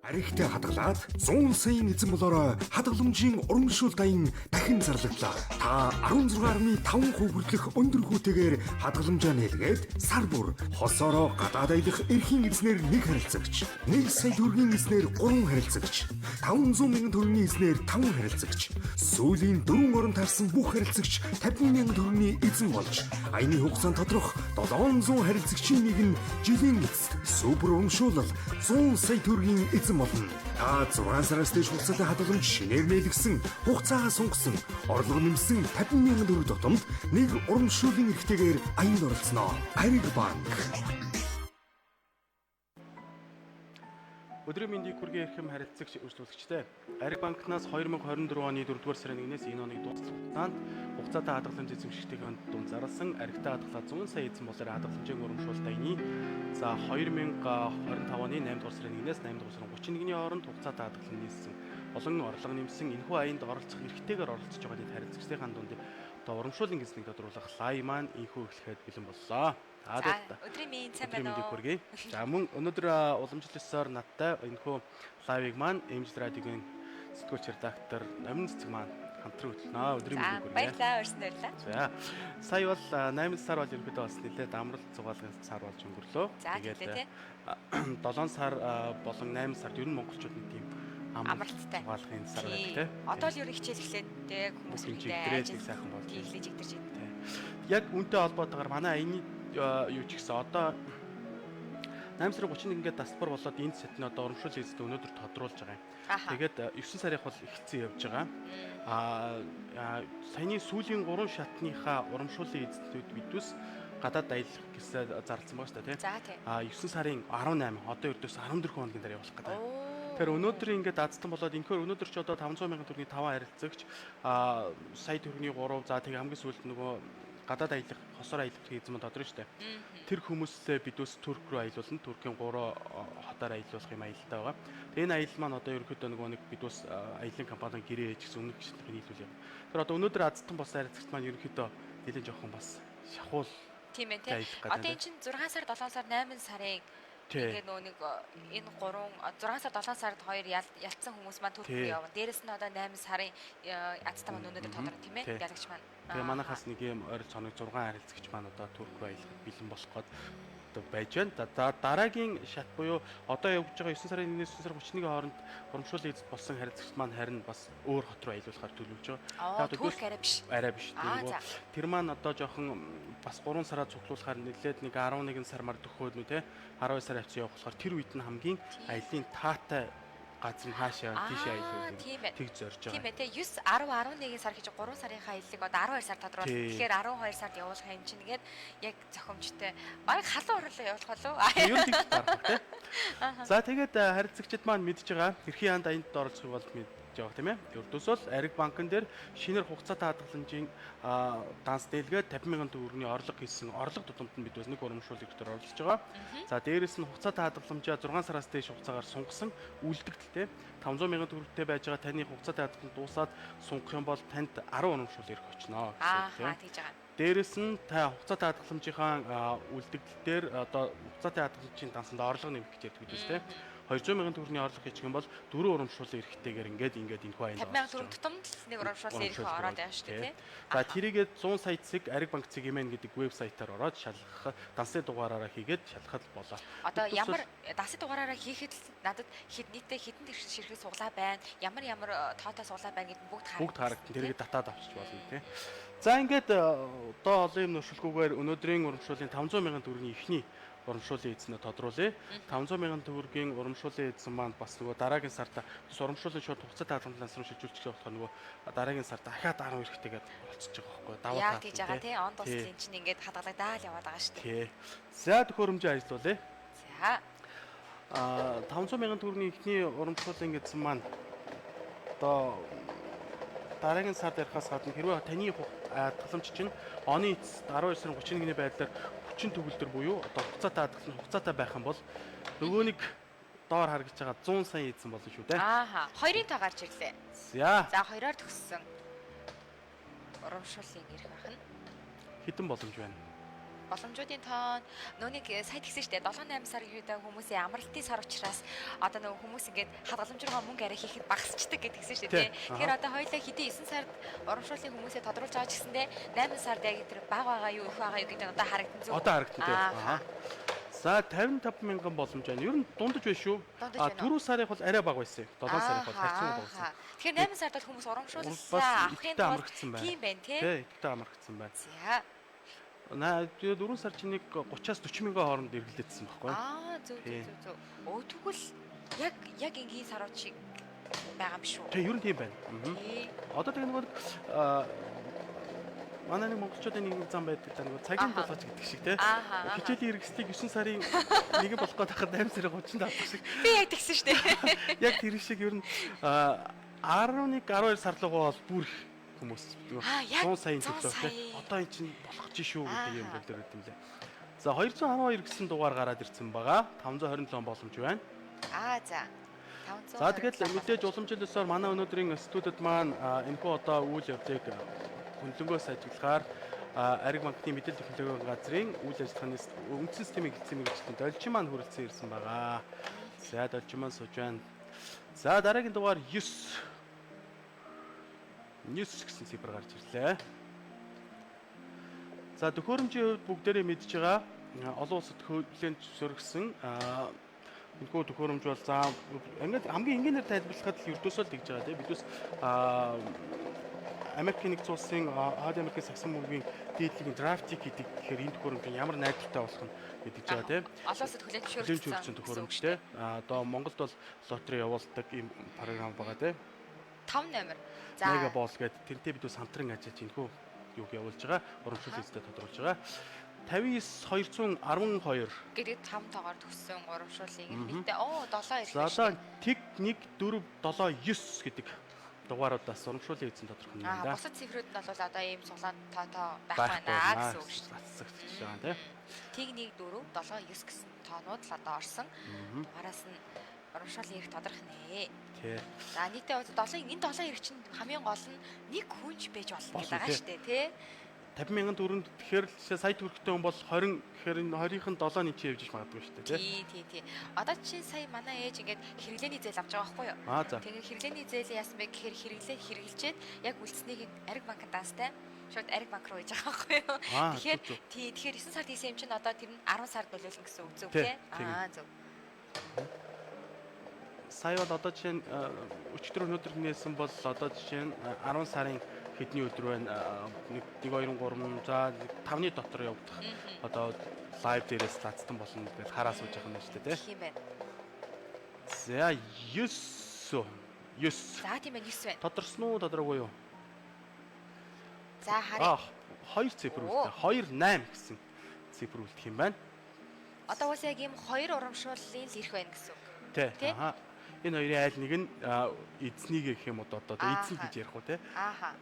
Аригтай хадгалаад 100 саяын эзэн болоорой хадгаламжийн урамшуул даян дахин зарлагдлаа. Та 16.5% хүртэлх өндөр хүүтэйгээр хадгаламжаа нээлгээд сар бүр хосоороо гадаад аялах эрхийн эзнэр нэг харилцагч, 1 сая төгрөгийн эзнэр 3 харилцагч, 500 мянган төгрөгийн эзнэр 5 харилцагч, сүүлийн 4 орон таарсан бүх харилцагч 50 мянган төгрөгийн эзэн болж аяны хугацаанд тодорх 700 харилцагчийн нэг нь жилийн эцэст супер урамшуулал 100 сая төгрөгийн эзэн болно. Та 6 сараас дээш хугацаатай хадгаламж шинээр нээлгсэн, хугацаагаа сунгасан, орлого нэмсэн 50 мянган төгрөг тутамд нэг урамшууллын эрхтэйгээр аянд оролцсноо. Ариг банк. Өдрийн мэндийг хүргэе эрхэм харилцагч өрсөлдөгчтэй. Ариг банкнаас 2024 оны 4-р сарын 1-ээс энэ оныг дуустал хугацаанд хугацаатай хадгаламж эзэмшигчдийн дунд зарласан аригтай хадгалаа 100 сая эзэн болоор хадгаламжийн урамшуулалт аяны за 2025 оны 8-р сарын 1-ээс 8-р сарын 31-ний хооронд хугацаатай хадгалан нийлсэн олон орлого нэмсэн энэхүү аянд оролцох эрхтэйгээр оролцож байгаа нийт харилцагчдын дунд одоо урамшууллын гэснийг тодруулах лай маань энэхүү эхлэхэд бэлэн боллоо. За өдрийн мэнд сайн Өдрийн байна мэндийг уу? хүргэе. За мөн өнөөдөр уламжлал ёсоор надтай энэхүү лайвыг маань Эмжил радиогийн сэтгүүлч редактор Номин цэцэг маань хамтран хөтлөнө. Өдрийн За мэндийг хүргэе. баярлалаа, урьсан баярлалаа. За сая бол 8 сар бол ерөнхийдөө бас нэлээд амралт зугаалгын сар болж өнгөрлөө. За тэглээ тий. 7 сар болон 8 сард ер нь монголчууд нэг тийм амралт Амралттай. зугаалгын сар байдаг Тий. тий. Одоо л ер нь хичээл эхлээд тий хүмүүс Бүх юм ерөнхийдөө чигдрээд ажил нэг сайхан болж тий байна. эхлэж чигдэрч байна. Тий. Яг үүнтэй холбоотойгоор манай аяны юу ч гэсэн одоо 8 сарын 31-нд тасалбар болоод энэ сэтний одоо урамшуул эзэд өнөөдөр тодруулж байгаа юм. Аха. Тэгээд 9 сарынх бол ихсэн явж байгаа. Аа саяны сүүлийн 3 шатныхаа урамшууллын эзэднүүд бидүүс гадаад аялах гэсэн зарласан байгаа шүү дээ тий. За тий. Аа 9 сарын 18 одоо ердөөс 14 хоногийн дараа явуулах гэдэг. Оо. Тэгэхээр өнөөдөр ингээд азтан болоод инхээр өнөөдөр ч одоо 500 мянган төгрөгийн 5 харилцагч аа сая төгрөгийн 3 за тэгээ хамгийн сүүлд нөгөө гадаад аялах хосоор аялах эзэн мөн тодорно шүү дээ. Тэр хүмүүсээ бидөөс Турк руу аялуулна. Туркийн 3 хотоор аялуулах юм аялалтай байгаа. Тэгээ энэ аялал маань одоо ерөнхийдөө нөгөө нэг бидөөс аялын компани гэрээ хийж гэсэн өмнөх гişлэгийг нийлүүл юм. Тэр одоо өнөөдөр азтан болсон харилцагч маань ерөнхийдөө нэлээд жоохон бас шахуул Тийм ээ тий. аялах гэдэг. Одоо эн чинь 6 сар, 7 сар, 8 сарын Тий. ингээд нөгөө нэг энэ 3 6 сар, 7 сард хоёр ялцсан хүмүүс маань Турк Тий. руу явна. Дээрэс нь одоо 8 сарын азтай маань өнөөдөр тодорно тийм ээ. Тий. Ялагч маань. Тэгээ манайхаас нэг юм ойролцоогоо 6 харилцагч маань одоо Турк руу аялахад бэлэн болох гээд одоо байж байна. За дараагийн шат буюу одоо явж байгаа 9 сарын 1-ээс 9 сарын 31-ийн хооронд урамшууллын эзэд болсон харилцагч маань харин бас өөр хот руу аялуулахаар төлөвлөж байгаа. Аа Яг Турк арай биш. Арай биш. Аа, Тэр за. тэр маань одоо жоохон бас 3 сараа цуглуулахаар нэлээд нэг 11 сар мар төхөөд нү те 12 сар хавцсан явах болохоор тэр үед нь хамгийн аялын таатай газар нь хаашаа тийшээ аялуул Тийм ээ. тэг зорж Тийм байгаа. ээ те 9 10 11 сар гэж 3 сарынхаа аяллыг одоо 12 сар тодруулна. Тий. Тэгэхээр 12 сард явуулах юм чинь гээд яг зохимжтой. Бараг халуун орлоо явуулах болов уу? Ер нь тэгж дарах те. За тэгээд харилцагчид маань мэдж байгаа. Эрхийн яанд аянд оролцохыг бол мэдж байгаа тийм ээ. Ердөөс бол Ариг банкн дээр шинээр хугацаатай хадгаламжийн данс дээлгээд 50 мянган төгрөгийн орлого хийсэн орлого тутамд нь бид бас нэг урамшууллын эрхтээр оролцож байгаа. За дээрэс нь хугацаатай хадгаламжаа 6 сараас дээш хугацаагаар сунгасан үлдэгдэл те 500 мянган төгрөгтэй байж байгаа таны хугацаатай хадгаламж дуусаад сунгах юм бол танд 10 урамшуул эрх очно гэсэн үг Ааха тийм. тэгж байгаа. Дээрэс нь та хугацаатай хадгаламжийнхаа үлдэгдэл дээр одоо хугацаатай хадгаламжийн дансанд орлого нэмэх гэж ярьдаг гэдэг тийм. 200 мянган төгрөгийн орлого хийчих юм бол дөрвөн урамшууллын эрхтэйгээр ингээд ингээд энэхүү аянд 50 мянган төгрөг тутамд л нэг урамшууллын эрх ороод байна шүү дээ тий. За тэрийгээ 100 сая цэг Ариг банк цэг имэн гэдэг вебсайтаар ороод шалгах дансны дугаараараа хийгээд шалгахад болоо. Одоо Ердөөсөө ямар дансны дугаараараа хийхэд л надад хэд нийтдээ хэдэн тэгш ширхэг суглаа байна, ямар ямар тоотой суглаа байна гэдэг нь бүгд харагдана. бүгд харагдан тэрийг татаад авчиж болно тий. За ингээд одоо олон юм нуршилгүйгээр өнөөдрийн урамшууллын 500 мянган төгрөгийн эхний урамшууллын эзнээ тодруулъя. 500 мянган төгрөгийн урамшууллын эзэн маань бас нөгөө дараагийн сард бас урамшууллын шууд хугацаатай хадгаламж руу шилжүүлчих болохоор нөгөө дараагийн сард дахиад 10 эрэхтэйгээр болцож байгаа байхгүй юу? Даваа Яг таална, тэгж байгаа тий. Он Тий. дуслын чинь ингээд хадгалагдаа л яваад байгаа шүү дээ. Тий. За төхөөрөмжөө ажиллуулъя. За. А 500 мянган төгрөгийн эхний урамшууллын эзэн маань одоо дараагийн сард ярихаас гадна хэрвээ таны хадгаламж чинь оны эцэст 12 сарын 31-ний байдлаар хүчин төгөлдөр буюу одоо хугацаатай хадгалсан хугацаатай байх юм бол нөгөө нэг доор харагдж байгаа 100 сая эзэн болно шүү дээ. Ааха. Хоёрын тоо гарч ирлээ. За За хоёроор төгссөн. Урамшууллын эрх байх нь хитэн боломж байна. Боломжуудын тоон нөөнийг сая тэгсэн штэ 7 8 сар гэдэг хүмүүсийн амралтын сар учраас одоо нөгөө хүмүүс ингээд хадгаламж руугаа мөнгө арай хийхэд багасчдаг гэдэг тэгсэн штэ тий. Тэгэхээр одоо хоёлаа хэдий 9 сард урамшууллын хүмүүсээ тодруулж байгаа ч гэсэндээ 8 сард яг тэр баг байгаа юу их байгаа юу гэдэг нь одоо харагдан зүг. Одоо харагдан тий. Аа. За 55 мянган боломж байна. Ер нь дундаж байна шүү. А түрүү сарынх бол арай бага байсан. 7 сарынх бол харьцангуй бага байсан. Тэгэхээр 8 сард бол хүмүүс урамшууллаа авахын тулд тийм байна тий. Тий, ихдээ амархсан байна. За. На 4 сар чинь нэг 30-аас 40 мянган хооронд эргэлдээдсэн байхгүй. Аа зөв зөв зөв зөв. Өө тэгвэл яг яг энгийн сарууд шиг байгаа юм шүү. Тий, ер нь тийм байна. Одоо тэгээ нөгөө манай нэг монголчуудын нэг зам байдаг та нөгөө цагийн тулгаж гэдэг шиг тий. Хичээлийн хэрэгслийг 9 сарын 1 болох гээд байхад 8 сарын 30-нд авах шиг. Би яг тэгсэн шүү дээ. Яг тэр шиг ер нь 11 12 сар руугаа бол бүр их хүмүүс 100 саяын төлөө тий. Одоо эн чинь болох ч шүү гэдэг юм дээр байт юм лээ. За 212 гэсэн дугаар гараад ирсэн байгаа. 527 боломж байна. Аа за. 500. За тэгэл мэдээж уламжлал ёсоор манай өнөөдрийн студид маань энэхүү одоо үйл явдлыг хөндлөнгөөс ажиглахаар Ариг банкны мэдээлэл технологийн газрын үйл ажиллагааны үндсэн системийн хэлтсийн мэргэжилтэн Должин маань хүрэлцэн ирсэн байгаа. За Должин маань сууж байна. За дараагийн дугаар 9 9 гэсэн цифр гарч ирлээ. За төхөөрөмжийн хувьд бүгдээрээ мэдж байгаа олон улсад хүлээн зөвшөөрөгдсөн энэхүү төхөөрөмж бол за ингээд хамгийн энгийнээр тайлбарлахад л ердөөсөө л тэгж байгаа тийм бидээс Америкийн нэгдсэн улсын Хойд Америкийн сагсан мөргийн дээдлэгийн драфтик гэдэг гэхээр энэ төхөөрөмж нь ямар найдвартай болох нь гэдэг байгаа тийм. Олон улсад хүлээн зөвшөөрөгдсөн төхөөрөмжтэй. Одоо Монголд бол лотерей явуулдаг ийм програм байгаа тийм. 5 номер. За Мега бол гэдэг тэрнтэй бид бас хамтран ажиллаж энэхүү юуг явуулж байгаа. Урамшууллын эзэд тодруулж байгаа. 59 212 гэдэг 5 тоогоор төгссөн урамшууллын нийтдээ 7 ирэх. За одоо тэг 1 4 7 9 гэдэг дугааруудаас урамшууллын эзэн тодорхой нь байна. Бусад цифрүүд нь бол одоо ийм сулаан тоо байх байна гэсэн үг шүү дээ. Засагдчихж байгаа тийм. Тэг 1 4 7 9 гэсэн тоонууд л одоо орсон. Дугаараас нь урамшууллын эрх тодорх нэ. Тий. За нийтдээ 7 энэ 7 эрх чинь хамгийн гол нь нэг хүнч байж болно гэдэг байгаа шүү дээ, тий. 50 мянган төгрөнд тэгэхээр сая төгрөгтэй хүн бол 20 гэхээр энэ 20-ын 7-ны чи явж магадгүй шүү дээ, тий. Тий, тий. Одоо чинь сая манай ээж ингээд хэрэглээний зээл авч байгаа байхгүй юу? Тэгээ хэрэглээний зээл яасан бэ гэхээр хэрэглээ хэрэгжилээд яг үлдсэнийг Ариг банкнд данстай шууд Ариг банк руу хийж байгаа байхгүй юу? Тэгэхээр тий, тэгэхээр 9 сард хийсэн юм чинь одоо тэр нь 10 сард нөлөөлнө гэсэн үг зөв тий? Аа зөв. Сая бол одоо жишээ нь өчигдөр өнөөдөр нээсэн бол одоо жишээ нь 10 сарын хэдний өдөр байна 1 2 3 за 5-ны дотор явагдах одоо лайв дээрээс лацтан болно гэж хараа сууж байгаа юм шүү дээ тий. Тийм байна. За 9 9. За тийм байна 9 байна. Тодорсон уу тодороогүй юу? За харъя. 2 цифр үлдээ. 2 8 гэсэн цифр үлдэх юм байна. Одоо уус яг ийм хоёр урамшууллын л ирэх байна гэсэн үг. Тий. Аа. Энэ хоёрын айл нэг нь эзнийг гэх юм уу одоо эзэн гэж ярих уу те. Ааха.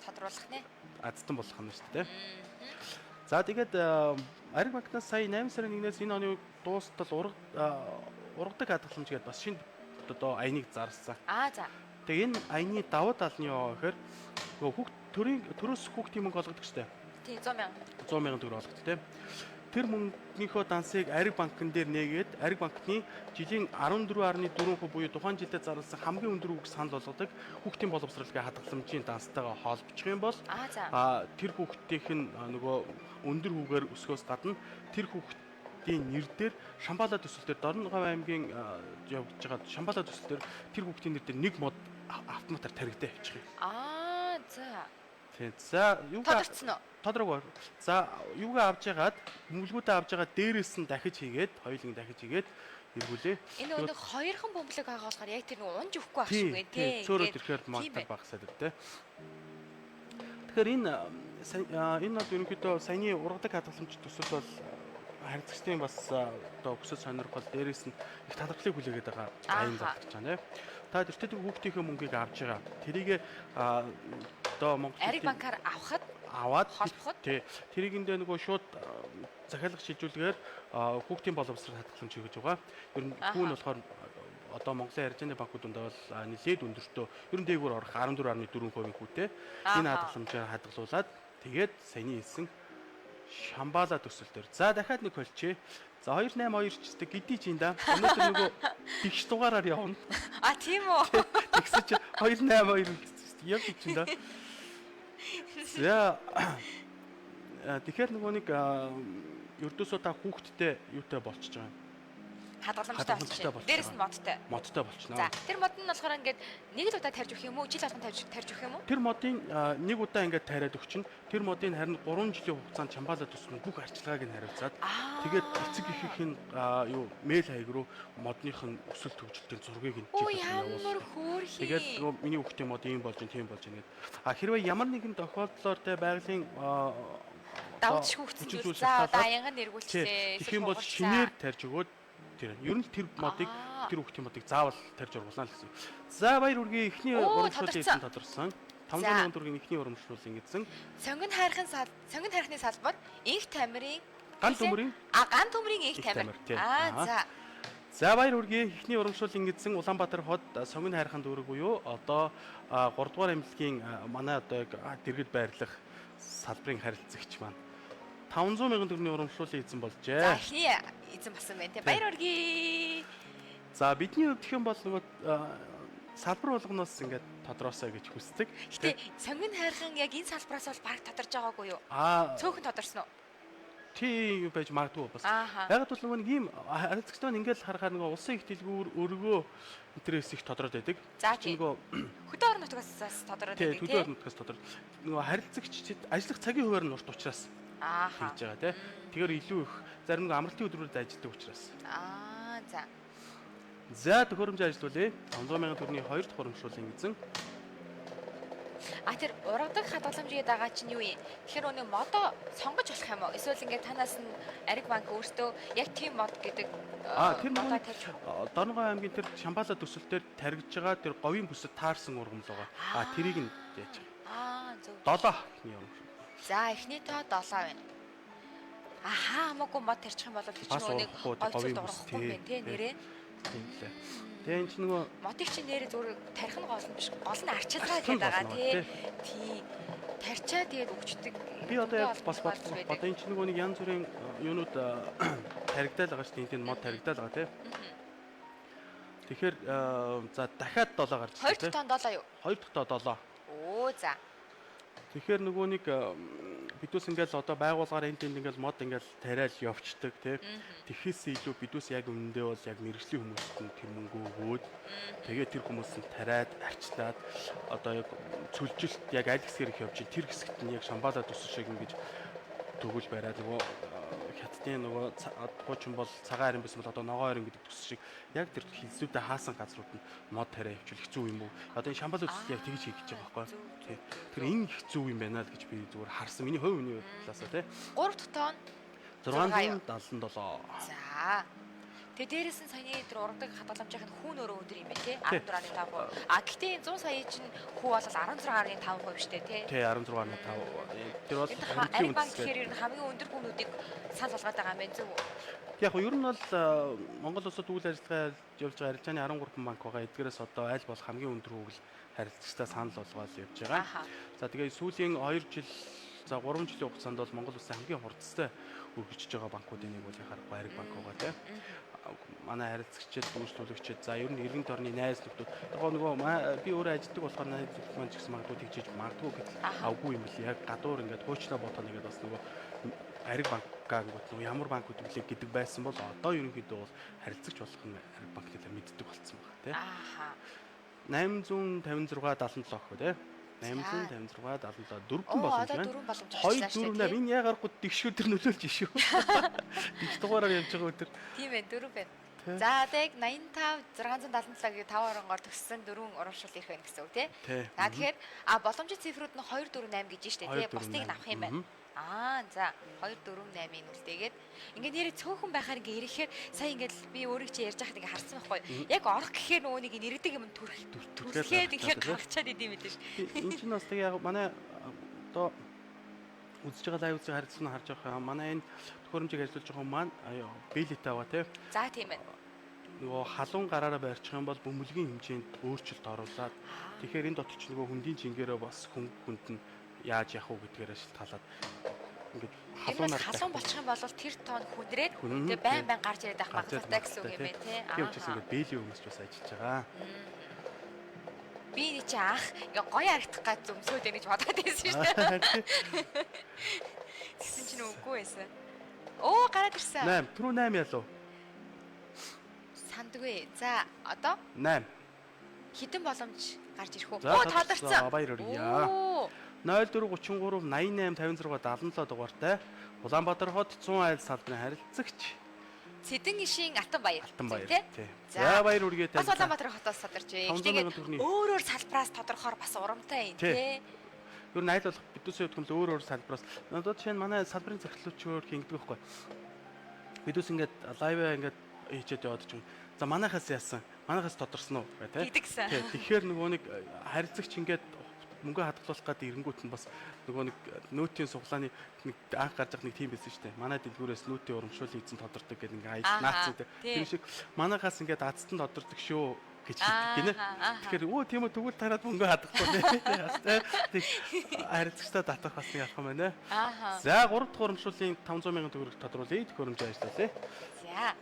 Тодруулах нэ. Азтан болох юм шүү дээ. За тэгээд Ариг банкнаас сая 8 сарын 1-ээс энэ оны дуустал ургадаг хадгаламж гэдээ бас шинэ одоо аяныг зарласан. Аа за. Тэгээ энэ аяны давуу тал нь юу гэхээр хүүхд төрийн төрөөс хүүхдийн мөнгө олгодог шүү дээ. Тий 100 мянга. 100 мянган төгрөг олгодог те. Тэр мөнгөнийхөө дансыг Ариг банкн дээр нээгээд Ариг банкны жилийн 14.4% буюу тухайн жилдээ зарласан хамгийн өндөр үг санал болгодог хүүхдийн боловсролын хадгаламжийн данстайгаа холбочих юм бол тэр хүүхдийнх нь нөгөө өндөр хүүгээр өсгөөс гадна тэр хүүхдийн нэр дээр Шамбала төсөл дээр Дорногов аймгийн явагдаж байгаа Шамбала төсөл дээр тэр хүүхдийн нэр дээр нэг мод автоматар таригдаа явчих юм. Аа за. Тийм. За юугаа тодорцсон уу? Тодорхой. За юугаа авч ягаад бөмбөлгүүдээ авч ягаад дээрээс нь дахиж хийгээд хоёулын дахиж хийгээд эргүүлээ. Энэ өнөг хоёрхан бөмбөлөг байгаа болохоор яг тэр нэг унж өгөхгүй байх шиг байна тий. Цөөрөд ирэхээр магадлал багасаад тий. Тэгэхээр энэ энэ бол ерөнхийдөө саяны ургадаг хадгаламж төсөл бол харилцагчдын бас одоо өсөж сонирхол дээрээс нь их талархлыг хүлээгээд байгаа аян зарлаж байгаа нэ. Та тэртээ хүүхдийнхээ мөнгийг авч байгаа. Тэрийг одоо Монгол Ариг банкар авахад аваад холбоход тий тэрийгэндээ нөгөө шууд захиалга шилжүүлгээр хүүхдийн боловсрол хадгаламж хийж байгаа. Ер нь хүүн болохоор одоо Монголын арилжааны банкуд дундаа бол нэлээд өндөртөө ер нь дээгүүр орох 14.4% хүүтэй энэ хадгаламжаар хадгалуулад тэгээд саяны хэлсэн Шамбала төсөл дээр. За дахиад нэг холчээ. За 282 ч гэдэг гэдий чинь да. Өнөөдөр нөгөө тэгш дугаараар явна. А тийм үү. Тэгсэн чи 282 үлдсэн яг чинь да. За тэгэхээр нөгөө нэг ердөөсөө та хүүхэдтэй юутай болчихж байгаа юм. Хадгаламжтай болчих. Дээрэс нь модтой. Модтой болчихно. За тэр мод нь болохоор ингээд нэг л удаа тарьж өгөх юм уу? Жил болгон тарьж өгөх юм уу? Тэр модын нэг удаа ингээд тариад өгчин. Тэр модын харин 3 жилийн хугацаанд Чамбала төсвөн бүх арчилгааг нь хариуцаад тэгээд эцэг эхийнх нь юу мэйл хаяг руу модных нь өсөлт төгжилтийн зургийг нь жил болгон явуулна. Тэгээд нөгөө миний хүүхдийн мод ийм болж тийм болж байна гэд. А хэрвээ ямар нэгэн тохиолдлоор те байгалийн давж хүүхдсэн зүйл за одоо аянган нэргүүлчихлээ. Тэгэх юм бол шинээр тарьж өгөөд тэр ер нь тэр модыг тэр хүүхдийн модыг заавал тарьж ургуулна л гэсэн. За баяр хүргэе. Эхний урамшууллын эзэн тодорсон. 500 сая төгрөгийн эхний урамшууллын эзэн. Сонгон хайрхны салбар инх тамирын ган төмөрийн ган төмрийн инх тамир. Аа за. За баяр хүргэе. Эхний урамшууллын эзэн Улаанбаатар хот Сонгон хайрхан дүүрэг буюу одоо 3 дугаар эмнэлгийн манай одоо дэргэд байрлах салбарын харилцагч маань 500 мянган төгрөгийн урамшууллын эзэн болжээ. За эхний эзэн болсон байна те. Баяр хүргэе. За бидний хувьд гэх юм бол нөгөө салбар болгоноос ингээд тодроосоо гэж хүсдэг. Гэтэ сонгон хайрхан яг энэ салбараас бол баг тодорж байгаагүй юу? Цөөхөн тодорсон уу? Тийм байж магадгүй бас. Яг бол нөгөө нэг ийм харилцагч маань ингээд л харахаар нөгөө улсын их дэлгүүр өргөө интерес их тодроод байдаг. За нөгөө хөдөө орон нутгаас бас тодроод байдаг тийм. Хөдөө орон нутгаас тодроод. Нөгөө харилцагч ажиллах цагийн хуваар нь урт учраас хийж байгаа тий. Тэгэхээр илүү их зарим нэг амралтын өдрүүдэд ажилладаг учраас. Аа за. За төхөөрөмжөө ажиллуулъя. 500 мянган төгрөгийн 2 дахь урамшууллын эзэн. А тэр ургадаг хадгаламж гэдэг байгаа чинь юу юм? Тэгэхээр өнөө модоо сонгож болох юм уу? Эсвэл ингээд танаас нь Ариг банк өөртөө яг тийм мод гэдэг тэр модоо тарьж Дорногов аймгийн тэр Шамбала төсөл дээр таригдж байгаа тэр говийн бүсэд таарсан ургамал байгаа. А тэрийг нь яаж байгаа. Аа зөв. 7 эхний урамшуул. За эхний тоо 7 байна. Ахаа хамаагүй мод тарчих юм бол тэр чинь нөгөө говийн бүс юм байна те нэрээ. Тийм лээ. Тэгээ эн чинь нөгөө модыг чинь нэрээ зүгээр тарих нь гол нь биш. Гол нь арчилгаа гэдэг байгаа тий. Тий. Тарчаа тэгээд өгчдөг. Би одоо яг бас бодлоо. Одоо эн чинь нөгөө нэг янз бүрийн юунууд таригдаал байгаа шүү дээ. Энд мод таригдаал байгаа тий. Тэгэхээр за дахиад 7 гарч ирсэн тий. 2 дахь тоо 7 юу? 2 дахь тоо 7. Оо за. Тэгэхээр нөгөө нэг бидүүс ингээл одоо байгууллагаар энд тэнд ингээл мод ингээл тариал явцдаг тий. Тэгэхээс илүү бидүүс яг үнэндээ бол яг мэрэгжлийн хүмүүст нь тэр мөнгө өгөөд тэгээд тэр хүмүүс нь тариад арчлаад одоо яг цөлжилт яг аль хэсгээр их явж тэр хэсэгт нь яг Шамбала төсөл шиг ингэж төгөл бариад нөгөө хятадын нөгөө хуучин бол цагаан харин байсан бол одоо ногоон харин гэдэг төсөл шиг яг тэр хилсүүдээ хаасан газрууд нь мод тариа явуулах хэцүү юм уу? Одоо энэ Шамбала төсөл яг тэгж хийх гэж байгаа байхгүй тий. Тэр энэ хэцүү юм байна л гэж би зүгээр харсан. Миний хувь хүний талаасаа тий. 3 дахь тоо 677. За. Тэгээ дээрээс нь саяны тэр ургадаг хадгаламжийн хүүн өөрөө өндөр юм байна тий. 14.5%. А гэхдээ энэ 100 сая чинь хүү бол 16.5% шүү дээ тий. Тий 16.5. Тэр бол Ариг банк гэхээр ер нь хамгийн өндөр хүүнүүдийг санал болгоод байгаа юм байна зөв үү? Яг нь ер нь бол Монгол улсад үйл ажиллагаа явуулж байгаа арилжааны 13 банк байгаа. Эдгээрээс одоо аль болох хамгийн өндөр хүүг л харилцагчдаа санал болгоод явж байгаа. За тэгээ сүүлийн 2 жил за 3 жилийн хугацаанд бол Монгол улсын хамгийн хурдтай өргөжж байгаа банкуудын нэг бол харахгүй Ариг банк байгаа тийм. Манай харилцагчид, үйлчлүүлэгчид, за ер нь эргэн тойрны найз нөхдөд. Яг нөгөө би өөрөө ажилладаг болохоор найз нөхдөд маань ч гэсэн магадгүй тэгжиж магадгүй гэтэл авгүй юм бэл яг гадуур ингээд хуучнаа бодоно гэдэг бас нөгөө Ариг банкаа гингүүт нөгөө ямар банкуд билээ гэдэг байсан бол одоо ерөнхийдөө бол харилцагч болох нь Ариг банкны талаар мэддэг болсон байна тийм. 856 77 гэх үү тийм. 856 77 дөрвөн боломж байна. 2 4 8 энэ яа гарахгүй дэгш өдөр нөлөөлж шүү. Дэгш дугаараар явж байгаа өдөр. Тийм ээ 4 байна. За одоо яг 85 677 гээ 5 оронгоор төгссөн дөрвөн урамшуул ирэх байх гэсэн үг тий. За тэгэхээр боломжит цифрүүд нь 2 4 8 гэж штэ тий. Бусдыг нь авах юм байна. Аа за 2 4 8-ыг үлдээгээд ингээ нэрээ цөөхөн байхаар ингээ ирэхээр сая ингээ би өөрийг чи ярьж байхад ингээ харсан байхгүй. Яг орох гэхээр нөгөө нэг нэрдэг юм төрөх төрхээд ингээ гаргачаад идэм мэдээ ш. Энэ чинь бас тэгээ яг манай одоо үзэж байгаа лайв үзэж харилцсан харж байгаа манай энэ төхөөрөмжийг ажиллуулж байгаа маань бэлэт аваа тий. За тийм ээ. Нөгөө халуун гараараа барьчих юм бол бөмбөлгийн хэмжээнд өөрчлөлт оруулаад тэгэхээр энэ дотор ч нөгөө хөндийн жингээрээ бас хүн хүнд нь яаж явах уу гэдгээрээ шалтгаалаад ингээд Халуунаар халуун болчих юм бол тэр тоон хүнрээд тэгээ байн гарч ирээд байх магадлалтай гэсэн үг юм байна тий. Тийм учраас ингээд бэлий хүмүүс ч бас ажиллаж байгаа. Би нэг чи анх ингээ гоё харагдах гад зөмсөөд байна гэж бодоод байсан шүү дээ. Тэгсэн чинь үгүй байсан. Оо гараад ирсэн. 8 түрүү 8 ялуу. Сандгүй. За одоо 8. Хідэн боломж гарч ирэх үү? Оо тодорцсон. Баяр хүргье. 0433 88 56 77 дугаартай Улаанбаатар хот 100 айл салбарын харилцагч Цэдэн ишийн Алтанбаяр. Алтанбаяр. Тий. За баяр хүргэе танд. Бас Улаанбаатар хотоос тодорч. Тэгээд өөр өөр салбараас тодорхоор бас урамтай юм тий. Ер нь айл болох бидүүсийн хувьд өөр өөр салбараас. Одоо жишээ нь манай салбарын захирлууч өөр ингэдэг байхгүй. Бидүүс ингээд лайваа ингээд хийчихэд яваад ч юм. За манайхаас яасан? Манайхаас тодорсон уу гэх тий. Тий. Тэгэхээр нөгөө нэг харилцагч ингээд мөнгө хадгалуулах гээд эренгүүт нь бас нөгөө нэг нөөтийн суглааны нэг анх гарч байгаа нэг тийм байсан шүү дээ. Манай дэлгүүрээс нөөтийн урамшууллын эзэн тодордог гэдэг ингээ аяж наацсан тий. Тэр шиг манайхаас ингээд азтан тодордог шүү гэж хэлдэг гинэ. Тэгэхээр өө тийм үү тэгвэл тараад мөнгө хадгалахгүй нэ. Тий. Харилцагчдаа татах бас нэг алах юм байна. За 3 дахь урамшууллын 500 сая төгрөг тодруулъя. Төхөөрөмжөө ажиллуулъя. За.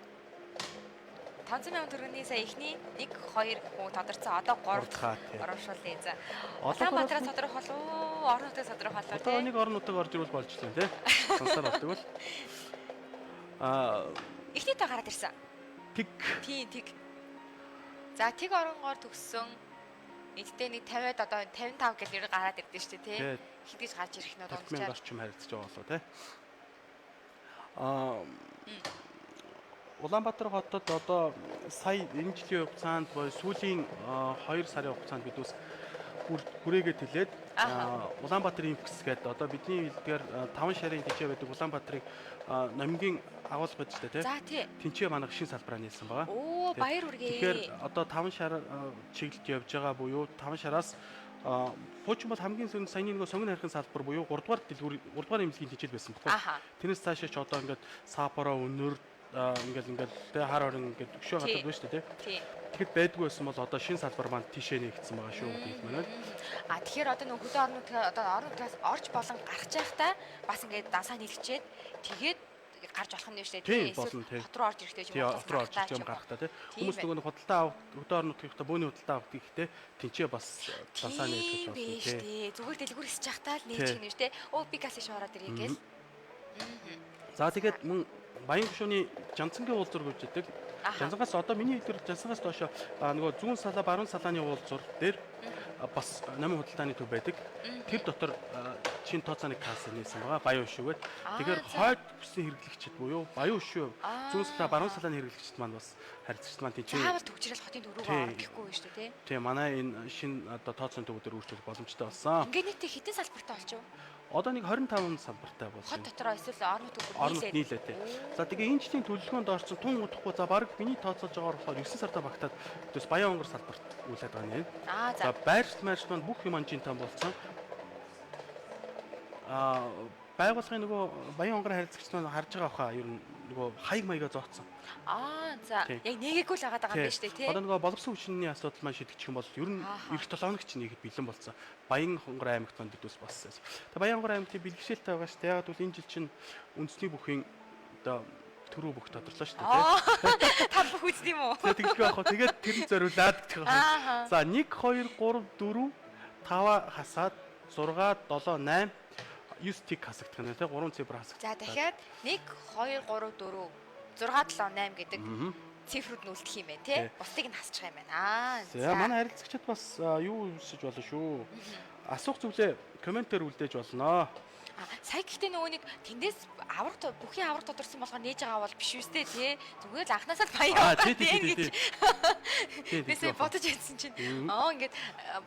500 сая төгрөгийн сая эхний 1 2 хүн тодорцсон. Одоо 3 дахь урамшууллын. За. Улаанбаатараас тодорох болов уу? Орон нутгаас тодорох болов уу? Одоо нэг орон нутаг орж ирвэл болж лээ тий. Сансаар болдог бол. Аа эхний тоо гараад ирсэн. Тэг. Тийм тэг. За тэг оронгоор төгссөн. Эддээ нэг 50-ад одоо 55 гэл ер гараад ирдэ шүү дээ тий. Хэдэж гарч ирэх нь дунджаар. 50 орчим харилцаж байгаа болоо тий. Аа Улаанбаатар хотод одоо сая энэ жилийн хугацаанд буюу сүүлийн 2 сарын хугацаанд бид ус хүрээгээ тэлээд Улаанбаатар импкс гэдэг одоо бидний хэлдгээр 5 шарын тэнцээ байдаг Улаанбаатарыг номгийн агуулга байдаг шүү дээ тий. За тий. Тэнцээ манайх шин салбараа нээсэн байгаа. Оо баяр хүргэе. Тэгэхээр одоо 5 шар чиглэлд явж байгаа буюу 5 шараас хуучин бол хамгийн сүүлийн саяны нөгөө сонгон харихын салбар буюу 3 дугаар дэлгүүр 3 дугаар эмнэлгийн тэнцэл байсан баггүй. Тэрнээс цаашаа ч одоо ингээд сапоро өнөр ингээл тэ хар орон ингээд өшөө гадаг байна шүү дээ тий. Тэгэхэд байдгүй байсан бол одоо шин салбар маань тийшээ нэгдсэн байгаа шүү гэдэг маань. А тэгэхээр одоо нөгөө хөдөө орон нутгаа одоо орон нутгаас орж болон гарч байхдаа бас ингээд дансаа нийлчээд тэгээд гарч болох юм шүү дээ тий. Эсвэл хот руу орж ирэхдээ ч юм уу хот руу орж ирэх юм гарахтаа тий. Хүмүүс нөгөө нэг худалдаа авах хөдөө орон нутгийнхаа бөөний худалдаа авах гэхдээ тэнцээ бас дансаа нийлж болно тий. Зүгээр дэлгүүр хэсэж байхдаа л нээчих юм шүү дээ. Өө би газ шиг ороод ирье гээл. За тэгээд мөн Баян гүшүүний Жанцангийн уулзуур гэж байдаг. Жанцангаас одоо миний хэлдгээр Жанцангаас доошо нөгөө зүүн салаа баруун салааны уулзуур дээр бас номын худалдааны төв байдаг. Тэр дотор чин тооцооны касса нээсэн байгаа. Баян өшөөгээд. Тэгэхээр хойд бүсийн хэрэглэгчид буюу баян өшөө зүүн салаа баруун салааны хэрэглэгчид маань бас харилцагчид маань тийч. Заавал төгжрэл хотын төв рүү орох гэхгүй шүү дээ, тий. Тийм манай энэ шин одоо тооцооны төвүүдээр үйлчлэх боломжтой болсон. Ингээ нийтдээ хэдэн салбартай болчих вэ? Одоо нэг 25 салбартай болсон. Хот дотроо эсвэл орон нутаг бүр нийлээд. Нийлээ тий. За тэгээ энэ жилийн төлөвлөгөөнд орсон тун удахгүй за баг миний тооцоолж байгаагаар болохоор 9 сарда багтаад төс Баян онгор салбарт үйлээд байгаа нэ. За байршил майршил маань бүх юм анжин там болсон. Байгууллагын нөгөө Баян онгор харилцагч маань харж байгаа хаа ер нь нөгөө хаяг маяга зооцсон. За яг нэгээгүй л хагаад байгаа юм байна шүү дээ тий. Одоо нөгөө боловсон хүчний асуудал маань шийдэгдэх юм бол ер нь эх 7 хоног чинь нэгэд бэлэн болсон. Баян хонгор аймагт маань бид ус болсон. Тэгээ Баян хонгор аймагт бэлгэшээлтэй байгаа шүү дээ. Яг бол энэ жил чинь үндэсний бүхийн одоо төрөө бүх тодорлоо шүү дээ тий. Та бүх үздэг юм уу? Тэгээ тэгэлгүй яах вэ? Тэгээд тэр нь зориулаад гэх юм. За 1 2 3 4 5 хасаад 6 7 8 9 тик хасагдах нь тий 3 цифр хасагдах. За дахиад 1 2 3 4 6 7 8 гэдэг цифрүүд нь үлдэх юм байна тий. Бусдыг нь хасчих юм байна. За манай харилцагчид бас юу хүсэж болно шүү. Асуух зүйлээ комментээр үлдээж болно. Сая гэхдээ нөгөө нэг тэндээс авраг бүхий авраг тодорсон болгоо нээж байгаа бол биш үстэй тий. Зүгээр л анханасаа л баяа. Тий. Би сая бодож байсан чинь ингээд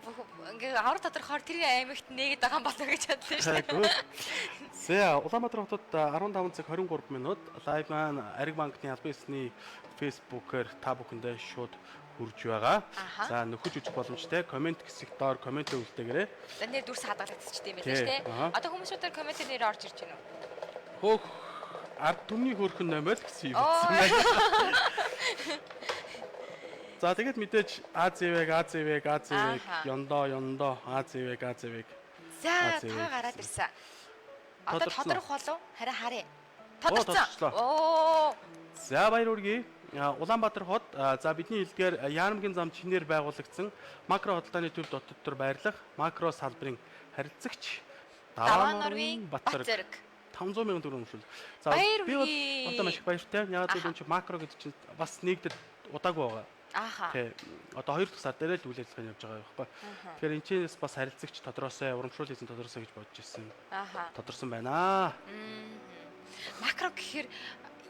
бүх ингээд авраг тодорхоор тэр аймагт нээгээд байгаа юм болоо гэж бодлоо шүү дээ. За Улаанбаатар хотод 15 цаг 23 минут лайв маань Ариг банкны албан ёсны Facebook-ээр та бүхэндээ шууд хүрж байгаа. За нөхөж үзэх боломжтой. Коммент хэсэгт доор коммент үлдээгээрэй. За нэр дүрс хадгалагдчихсан юм байна шүү дээ. Одоо хүмүүсүүдээр комментээр нэр орж ирж байна уу? Хөөх ард түмний хөөрхөн номер гэсэн юм байна. За тэгээд мэдээж АЗВ, АЗВ, АЗВ, ёндоо, ёндоо, АЗВ, АЗВ. За та гараад ирсэн. Одоо Тодорсон тодорх болов? Харин харъя. Оо, Тодорсон. тодорчлоо. Оо. За баяр хүргэе. Улаанбаатар хот за бидний хэлдгээр Яармгийн зам чинээр байгуулагдсан макро худалдааны төв дотор байрлах макро салбарын харилцагч Даваа нурвын Бат зэрэг Бат зэрэг. 500 мянган төгрөг өмшүүл. За Баяр би бол хүргэе. одоо маш их баяртай. Яагаад гэвэл Аха. энэ чинь макро гэдэг чинь бас нэгдэд удаагүй байгаа. Ааха. Тэ одоо 2 дахь сар дээр л үйл ажиллагаа явж байгаа байхгүй. Тэгэхээр энэ чинээс бас харилцагч тодроосой, урамшуул хийсэн тодроосой гэж бодож ирсэн. Ааха. Тодорсон байна. Макро гэхээр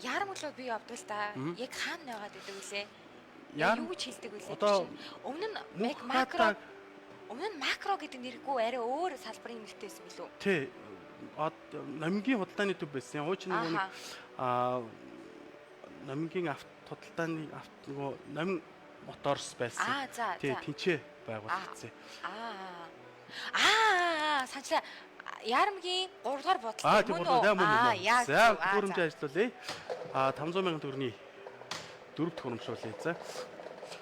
яармаг руу би явдвал та яг хаана байгаад байдаг вүлээ? Яар Юу гэж хэлдэг вүлээ? Одоо Өмнө нь мөнх яг макро хатаг өмнө нь макро гэдэг нэргүй арай өөр салбарын нэртэй байсан билүү? Тэ номгийн худалдааны төв байсан. Хуучин нөгөө нэг Ааха. аа номгийн авт худалдааны авт нөгөө номин моторс байсан. Аа за Тий, за. тэнцээ байгуулагдсан. Аа. Аа санчлаа. Яармгийн 3 дугаар бодлого Аа тийм мөн үү, үү? мөн Аа үү. яг За, зөв. Аа, хөрөмж за. ажиллуулъя. Аа 500 мянган төгрөгийн дөрөв дэх хөрөмжүүлье. За.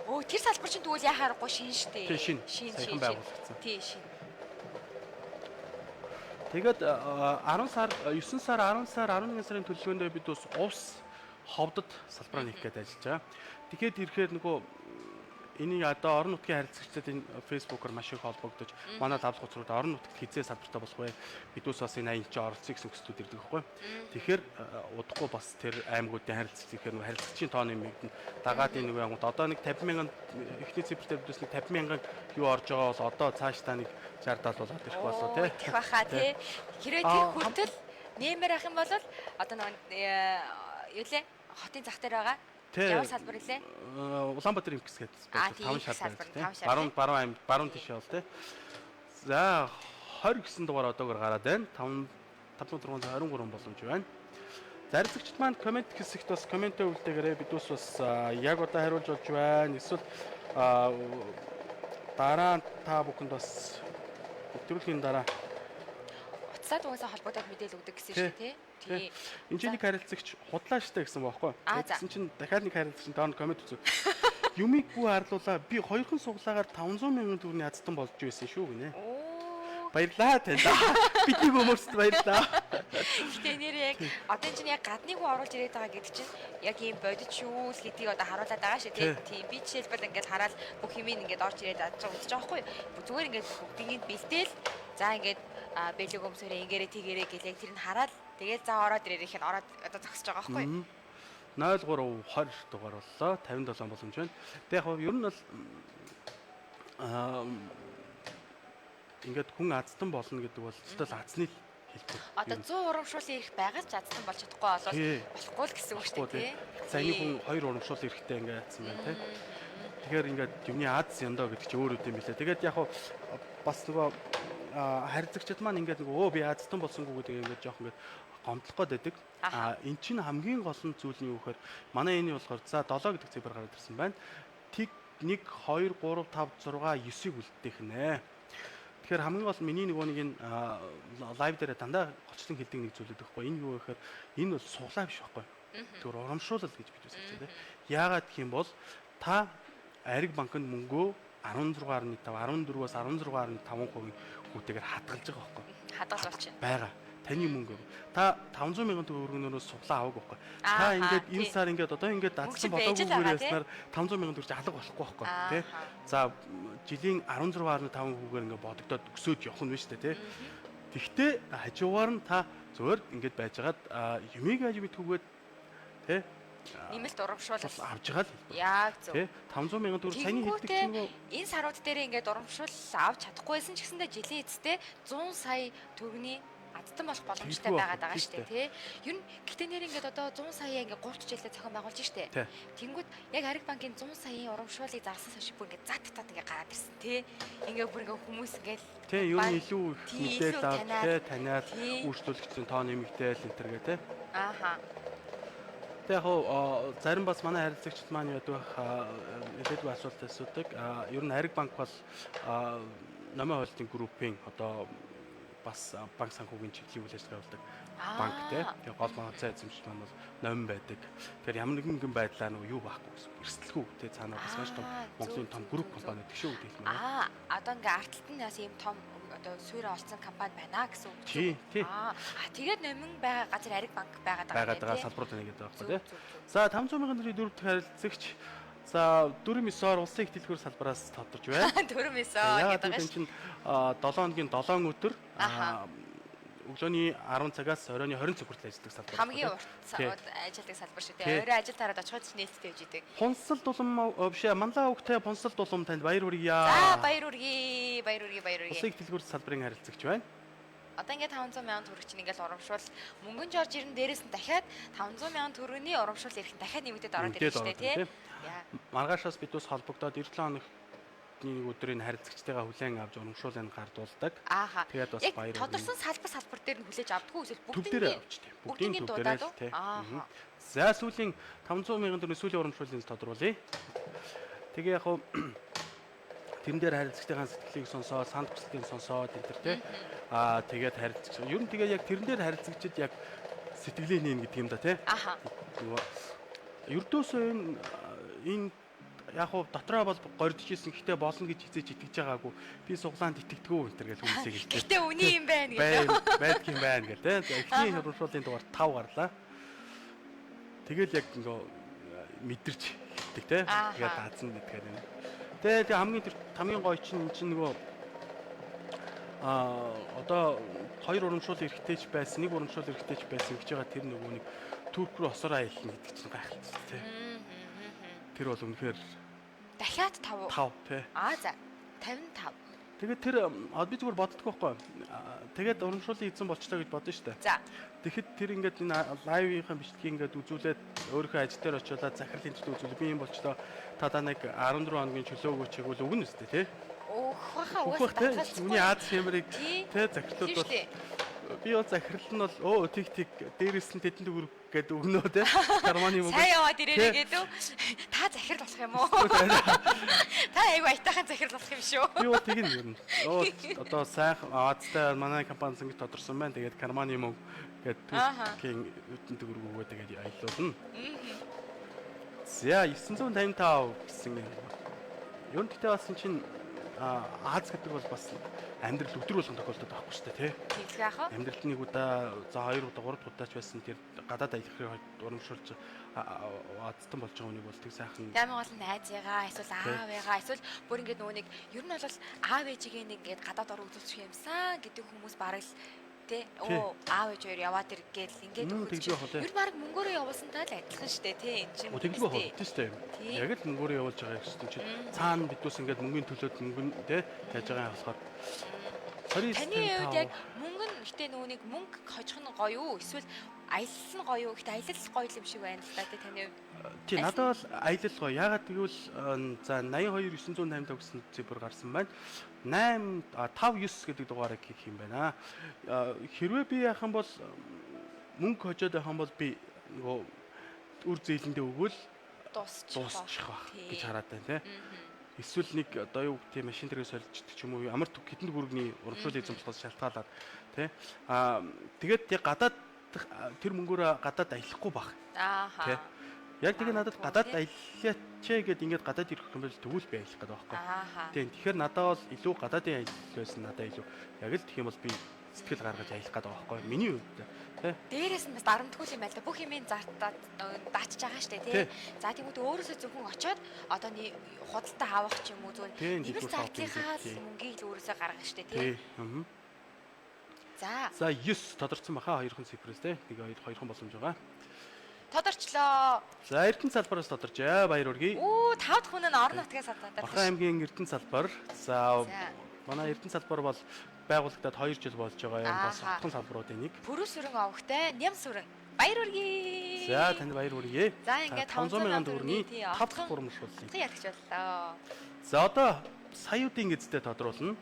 Өө тэр салбар чинь тэгвэл яхаа аргагүй шин штэ. Тий, шин. Шин Саяхан шин. байгуулагдсан. Тий шин. Тэгээд 10 сар 9 сар 10 сар 11 сарын төлөвлөгөөндөө бид бас увс ховдод салбараа нээх гээд ажиллаж байгаа. Тэгэхээр ирэхээр нөгөө энийг одоо орон нутгийн харилцагчдад энэ Facebook-оор маш их холбогдож манай лавлах уцрууд орон нутагт хизээ салбартай болох вэ? Бидүүс бас энэ аян чи оролцъё гэсэн хүслүүд ирдэг байхгүй. Тэгэхээр удахгүй бас тэр аймагуудын харилцагч гэхээр нөгөө харилцагчийн тоо нэмэгдэнэ. Дагаад энэ нөгөө ангууд одоо нэг 50 мянган эхний цифр дээр бидүүс нэг 50 мянган юу орж байгаа бол одоо цаашдаа нэг 60 70 болоод ирэх болоо тий. Тех баха тий. Хэрвээ тэр хүртэл нэмэр ах юм бол одоо нөгөө юу лээ? Хотын зах дээр байгаа. Ямар салбар илээ? Улаанбаатар импс гэдэг Аа, байж тийм, 5 шар салбар, байна тий. таван шар, Баруун баруун аймаг баруун тийшээ бол тий. За 20 гэсэн дугаар одоогор гараад байна. 5 5623 боломж байна. Зарилцагчд маань комент хэсэгт бас комментээ үлдээгээрэй. Бидүүс бас яг одоо хариулж болж байна. Эсвэл дараа нь та бүхэнд бас нэвтрүүлгийн дараа Утсаад угаасаа холбогдоод мэдээлэл өгдөг гэсэн Тий. шүү дээ тий. Энд чинь нэг харилцагч худлаа штэ гэсэн бохоггүй. Аа, за. Тэгсэн чинь дахиад нэг харилцагч нь доор нь коммент үзв. Юмыг бүү харлуулаа. Би хоёрхан суглаагаар 500 мянган төгрөгийн азтан болж байсан шүү гинэ. Оо. Баярлаа танд. Бидний өмөрсөд баярлаа. Гэтэ нэр яг одоо энэ чинь яг гадны хүн оруулж ирээд байгаа гэдэг чинь яг ийм бодит шүү л гэдгийг одоо харуулад байгаа шүү тий. Тийм би жишээлбэл ингээд хараад бүх юм ингээд орж ирээд адж байгаа үзэж байгаа байхгүй юу? Зүгээр ингээд бүгднийг бэлдээл за ингээд бэлэг өмсөрөө ингээрэ тэгэрэ гэл яг тэр нь хараад тэгэл за ороод ирээрэх нь ороод одоо зогсож байгаа байхгүй юу? 03 20 дугаар боллоо. 57 боломж байна. Тэг яг ер нь бол ингээд хүн азтан болно гэдэг бол өстөл азны л хэлбэр. Одоо 100 урамшууллын эрх байгаа ч азтан болж чадахгүй болвол Тий. болохгүй л гэсэн үг шүү дээ тий. За энэ хүн хоёр урамшуул эрэхтэй ингээд атсан байна тий. Тэгэхээр ингээд юмны аз яндоо гэдэг чи өөр үт юм билээ. Тэгээд яг хуу бас нөгөө харилцагчид маань ингээд нөгөө өө би азтан болсонгүй гэдэг ингээд жоох ингээд гомдлох гээд байдаг. Аха. А эн чинь хамгийн гол нь зүйл нь юу гэхээр манай энэ болохоор за 7 гэдэг цифр гараад ирсэн байна. Тэг 1 2 3 5 6 9-ийг үлдээх нэ. Тэгэхээр хамгийн гол миний нөгөө нэг энэ лайв дээр дандаа голчлон хэлдэг нэг зүйл байдаг хгүй. Энэ юу гэхээр энэ бол суглаа биш байхгүй. Тэр урамшуулал гэж бид үсэж байна. Яагаад гэх юм бол та Ариг банкнд мөнгөө 16.5 14-өөс 16.5% хүүтэйгээр хадгалж байгаа байхгүй Хадгалж болчихно. байгаа. Таны мөнгө. Та 500 мянган төгрөгнөөс суглаа аваагүй байхгүй. Та Ааха, ингээд энэ тий. сар ингээд одоо ингээд Мөнгө дадсан чинь байж л болоогүйгээр байгаа, тий. яснаар 500 мянган төгрөг алга болохгүй байхгүй тий. Ааха. За жилийн 16.5 хүүгээр ингээд бодогдоод өсөөд явах нь биш үү тий. Тэгтээ хажуугаар нь та зөвөр ингээд байжгаад юмыг аж мэдхүүгээд тий Нэмэлт урамшуулал. бас авч байгаа л хэлбэр. Яг зөв. Тий 500 мянган төгрөг саяны хэлдэг Тэгэнгүүтээ чинь нөгөө энэ сарууд дээр ингээд урамшуул авч чадахгүйсэн ч гэсэндээ жилийн эцэстээ 100 сая төгрөгийн азтан болох боломжтой Тэггүй байгаад байх, байгаа шүү дээ тий. Ер нь гэтээ нэр ингээд одоо 100 сая ингээд 3 хичээлээ зохион байгуулж штэ. Тий. Тэнгүүд яг Ариг банкын 100 саяын урамшууллыг зарсан хойш бүр ингээд зат татад ингээд гараад ирсэн тий. Ингээд бүр ингээд хүмүүс ингээд Тий, ер нь илүү их Тий, мэдээлэл илүү авч таниад. тий таниад Тий. үйлчлүүлэгчдийн тоо нэмэгдээл энэ төр гэ тий. Ааха. Тэг яг хуу зарим бас манай харилцагчид маань яадаг байх нэлээдгүй асуулт асуудаг. Ер нь Ариг банк бол номын хойлтын группийн одоо бас банк санхүүгийн чиглэлийн үйл ажиллагаа явуулдаг банк те. Тэгээ гол банцаа эзэмшигч маань бол Номин байдаг. Тэгэхээр ямар нэгэн байдлаар нөгөө юу байхгүй гэсэн. Эрсдэлгүй те, цаанаа бас маш том Монголын том групп компани гэдэг шүү гэдэг хэлмээр. Одоо ингээ ард талд нь бас ийм том одоо суурь олцсон компани байна гэсэн үг. Тий. Тэгээд Номин байгаа газар Ариг банк байгаад байгаа тийм. Байгаад салбарууд байна гэдэг байхгүй тий. За 500 мянган төгрөгийн дөрөв дэх харилцагч за 4-9-оор улсын их дэлгүүр салбараас тодорч байна. 4-9 гэдэг байна. Чинь 7 хоногийн 7 өдөр өглөөний 10 цагаас оройн 20 цаг хүртэл ажилладаг салбар. Хамгийн урт ажилладаг салбар шүү дээ. Орой ажил тараад очиход ч нээлттэй явж идэг. Пунсал дулам биш ээ, Манлаа өвгтэй Пунсал дулам танд баяр хүргье. За баяр хүргье. Баяр хүргье, баяр хүргье. Улсын их дэлгүүр салбарын харилцагч байна. Одоо ингээд 500 мянган төгрөг чинь ингээд урамшуул мөнгөн жорж ирэн дээрээс нь дахиад 500 мянган төгрөгийн урамшуул ирэх нь дахиад нэмэгдээд ороод ирнэ шүү дээ тий. Маргаашаас бид ус холбогдоод 97 хоногны нэг өдрийн харилцагчтайгаа хүлээн авч урамшуулыг гардуулдаг. Тэгээд бас баяр. Тодорсон салбар дээр нь хүлээж авдаггүй эсвэл бүгдийг авч тий. Бүгдийг дуудаад уу? За сүүлийн 500 мянган төгрөгийн сүүлийн урамшууллыг тодруулъя. Тэгээ яг тэрэн дээр харилцагчдын сэтгэлийг сонсоод, санд хүсэлтийг сонсоод энэ төр тий. Тэгээд харилцагч. Ер нь тэгээ яг тэрэн дээр харилцагчид яг сэтгэлийн нээн гэдэг юм да тий. Ердөөсөө энэ яг хуу дотроо бол гордож исэн, гэхдээ болно гэж хизээж итгэж байгаагүй. Би суглаанд итгэдэггүй энэ төр гэл хүмүүсийг хэлдэг. Гэхдээ үний юм байна гэж. Байдг юм байна гэл тий. Эхний урамшууллын дугаар 5 гарлаа. Тэгэл яг ингээ мэдэрч хэлдэг тий. Тэгээд даацсан гэдгээр юм. Тэгээ хамгийн гоё чинь энэ чинь нөгөө одоо хоёр урамшуул эрэхтэйч байсан, нэг урамшуул эрэхтэйч байсан гэж байгаа тэр нөгөө нэг Турк руу осоор аялна гэдэг чинь гайхалтай тий. Тэр бол үнэхээр дахиад 5 5 тий. За 55. Тэгээд тэр би зүгээр боддгоо байхгүй. Тэгээд урамшууллын эзэн болчлоо гэж бодно шүү дээ. За. Тэгэхэд тэр ингээд энэ лайвынхаа бичлэгийг ингээд үзүүлээд өөрийнхөө ажил дээр очиулаад захирлын төлөө үзүүлээ. Би юм болчлоо. Та нэг 14 хоногийн чөлөө өгөөч гэвэл өгнө үстэй тий. Өгөх байхаа угаасаа татгалцахгүй. Миний Аз хэмрийг тий захирлууд бол би бол захирал нь бол өө тиг дээрээс нь тэдэн төгрөг гээд өгнө тий. Карманы мөнгө. Сайн яваад ирээрэй гэдэг. Та захирал болох юм уу? Та айгу аятайхан захирал болох юм шүү. Би бол тэгнэ ер нь. Одоо сайхан Азтай манай компани ингэж тодорсон байна. Тэгээд карманы мөнгө гээд Туркийн өдөн төгрөг өгөө тэгээд аялуулна. За 955 гэсэн юм. Ер нь гэхдээ бас чинь Аз гэдэг бол бас амьдрал өдөр болгон тохиолдод байхгүй шүү дээ тий. Тэглэх яах вэ? Амьдралд нэг удаа, за хоёр удаа, гурав удаа ч байсан тэр гадаад аялахыг урамшуулж азтан болж байгаа хүнийг бол тэг сайхан. Ямар гол найзыгаа эсвэл аавыгаа эсвэл бүр ингээд нөгөө нэг ер нь бол аав ээжигээ нэг ингээд гадаад ор үзүүлчих юмсан гэдэг хүмүүс бараг л тий. Аав ээж хоёр яваад ир гээл ингээд өгч. Ер нь бараг мөнгөөрөө явуулсантай л адилхан шүү дээ тий. Энэ чинь тэглгүй хөө тий шүү дээ. Яг л мөнгөөрөө явуулж байгаа юм чинь цаана бидүүс ингээд мөнгөний төлөөд мөнгө тий яаж байгаа юм болохоор Таны хувьд яг мөнгө нь гэтээ нөгөө нэг мөнгө хожих нь гоё уу эсвэл аялал нь гоё уу? Гэтэ аялал гоё юм шиг байна л да тий таны хувьд. Тий надад бол аялал гоё. Яагаад гэвэл за 82 985 гэсэн цифр гарсан байна. 8 5 9 гэдэг дугаарыг хийх юм байна. Хэрвээ би яах юм бол мөнгө хожоод байх юм бол би нөгөө үр зээлэндээ өгвөл дуусчих байх гэж хараад байна тий. Эсвэл нэг одоо юу гэх юм машин тэргээ сольждаг ч юм уу ямар хэдэн төгрөгийн урамшууллын эзэн болохоос шалтгаалаад тий. Тэгээд яг гадаад тэр мөнгөөрөө гадаад аялахгүй баг. Ааха. Яг тэгээ надад гадаад аяллаач гэд ингээд гадаад ирэх юм бол тэгвэл би аялах гэдэг байхгүй. Тийм. Тэгэхээр надад бол илүү гадаадын аялал байсан надад илүү. Яг л тэгэх юм бол би сэтгэл гаргаж аялах гэдэг байхгүй. Миний хувьд тий. Дээрээс нь бас дарамтгүй юм байл та. Бүх юмыг зартаад даачж байгаа штэ тий. За тэгмүүд өөрөөсөө зөвхөн очиод одоо худалдаа авах ч юм уу зүгээр нэмэлт зардлынхаа мөнгийг л өөрөөсөө гаргах штэ тий. За. За 9 тодорцсон баха хоёрхан цифрээс тий. 1 2 хоёрхан боломж байгаа. Тодорчлоо. За Эрдэнэ салбараас тодорчээ. Баяр хүргэе. Оо 5 дахь хүн нь орон нутгаас тодорч. Орхон аймгийн Эрдэнэ салбар. За манай Эрдэнэ салбар бол байгуулагдаад 2 жил болж байгаа юм. Бас хотхон салбаруудын нэг. Пүрүү сүрэн овогтой, ням сүрэн. Баяр хүргэе. За танд баяр хүргэе. За ингээд 500 мянган төгрөгийн 5 дахь урамшууллыг ялагч боллоо. За одоо саяудын эзэдээ тодруулна.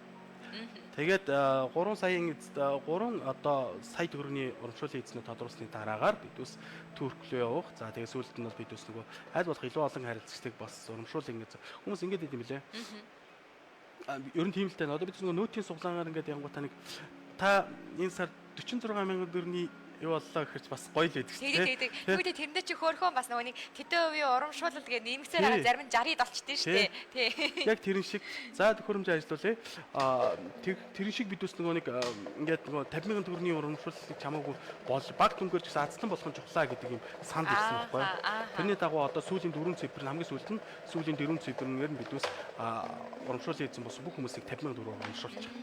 Тэгээд 3 саяын эзэд 3 одоо сая төгрөгийн урамшууллын эзнээ тодруулсны дараагаар бид ус Турк руу явах. За тэгээд сүүлд нь бол бид ус нөгөө аль болох илүү олон харилцагчдыг бас урамшууллын эз хүмүүс ингэж идэм билээ. Ер нь тийм л дээ. Одоо бид нөгөө нөөтийн суглаагаар ингээд янгуудаа нэг Та энэ сар 46 мянган төгрөгийн юу боллоо гэхэрч бас гоё л байдаг шүү дээ. Тэг. Тэгвэл тэрэндээ чи хөөрхөн бас нөгөө нэг тэдэн хувийн урамшуулал гэж нэмэгсээр байгаа зарим нь 60-д олчдээ шүү дээ. Тий. Яг тэрэн шиг за төхөөрөмжөө ажиллуулъя. Аа тэрэн шиг бид бас нөгөө нэг ингээд нөгөө 50 мянган төгрөгийн урамшууллыг чамаагүй бол баг дүнгээр ч гэсэн азтан болох нь чухлаа гэдэг юм санд ирсэн байхгүй. Тэрний дагуу одоо сүүлийн 4 цифр нь хамгийн сүүлд нь сүүлийн 4 цифрнээр нь бид бас урамшууллын эзэн болсон бүх хүмүүсийг 50 мянган төгрөгөөр урамшуулчих.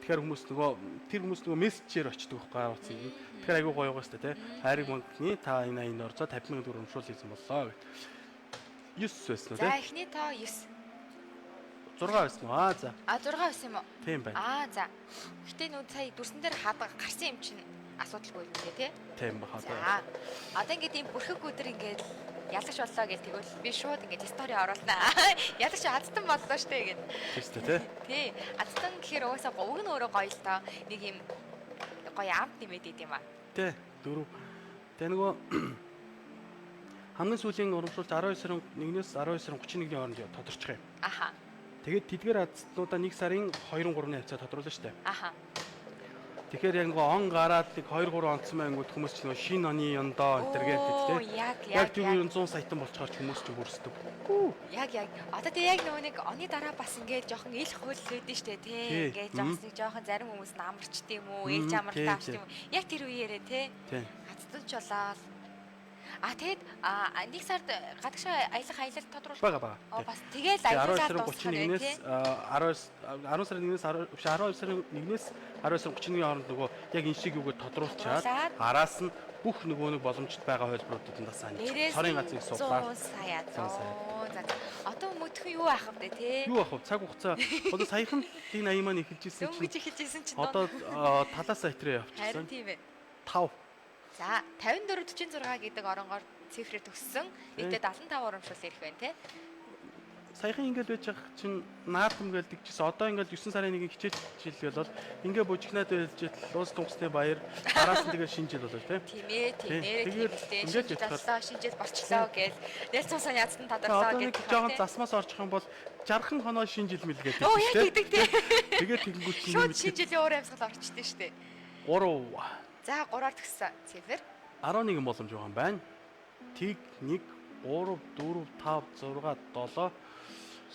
Тэгэхээр хүмүүс нөгөө тэр хүмүүс нөгөө мессежээр очдөг байхгүй утсыг. Тэгэхээр айгүй гоё байгаа шүү дээ, тий. Хайрыг банкны та энэ аянд орцоо 50 мянган төгрөг урамшуул хийсэн боллоо гэт. 9 байсан уу тий? За эхний тоо 9. 6 байсан уу? Аа за. А 6 байсан юм уу? Тийм байна. Аа за. Гэтэ нүү сая дүрсэн дээр хадга гарсан юм чинь асуудалгүй юм дээ тий? Тийм баха. За. Одоо ингээд ийм бүрхэг өдөр ингээд ялагч боллоо гэл тэгвэл би шууд ингээд стори оруулнаа. Ялагч азтан боллоо штэ гэд. Тийм шүү дээ тий. Тий. Азтан гэхээр угаасаа уг нь өөрөө гоё л тоо. Нэг юм гоё амт нэмээд идэм аа. Тий. Дөрөв. Тэгээ нөгөө хамгийн сүүлийн урамшуулт 12 сарын 1-ээс 12 сарын 31-ний хооронд тодорчих юм. Аха. Тэгээд тэдгээр азтнуудаа 1 сарын 2-3-ны хавцаа тодруулна штэ. Аха. Тэгэхээр яг нөгөө он гараад нэг 2 3 онцсон байнгут хүмүүс ч нөгөө шинэ оны ёндоо энэ төр гэдэг тий. Яг тэр 100 саятан болцохоор ч хүмүүс ч бүрсдэг. Яг яг. Одоо тэг яг нөгөө нэг оны дараа бас ингээд жоохон ил хууль үүдэн штэ тий. Ингээд жоохон нэг жоохон зарим хүмүүс нь амарчд юм уу, ээлж амралтаа авчд юм уу. Яг тэр үеэрээ тий. Азтан ч болоод. А тэгэд нэг сард гадагшаа аялах аялал тодруулах бага бага. Бас тэгэл аялалаа дуусгах нь тий. 10 сарын 1-ээс 12 сарын 1-ээс 12 сарын 31-ний хооронд нөгөө яг энэ шиг юугаар тодруулчаад араас нь бүх нөгөө нэг боломжтой байгаа хөлбөрүүдэд нь бас ань. Сарын газрыг судлаа. 100 сая. За. Одоо мөдхөн юу аах вэ те? Юу ах вэ? Цаг хугацаа одоо саяхан энэ аян маань эхэлж исэн чинь. Дөнгөж эхэлж исэн чинь. Одоо талаас сая тэрэ явчихсан. Харин тийм ээ. 5. За 54 46 гэдэг оронгоор цифрээр төгссөн. Нийтдээ 75 урамшуул ирэх байна те. Саяхан ингээл байж байгаа чинь наадам гэлдэг чийсэн. Одоо ингээл 9 сарын 1-ний хичээл жил бол ингээ бужигнаад байлж ил уус тунгасны баяр араас нь тэгээ шинэ жил болоо те. Тийм ээ, тийм нэрээ тийм л дээ. Шинэ жил боллоо, шинэ жил болчлоо гээл. Нэлцэн цусан яздан тодорлоо гэдэг. Одоо нэг жоохон засмаас орчих юм бол 60 хоноо шинэ жил мэлгээд тийм. Оо яг тэгдэг те. Тэгээд тэгэнгүүт чинь шууд шинэ жилийн уур амьсгал орчдөө штэ. 3. За 3-аар төгссөн цифр. 11 боломж байгаа юм байна. Тэг 1 3 4 5 6 7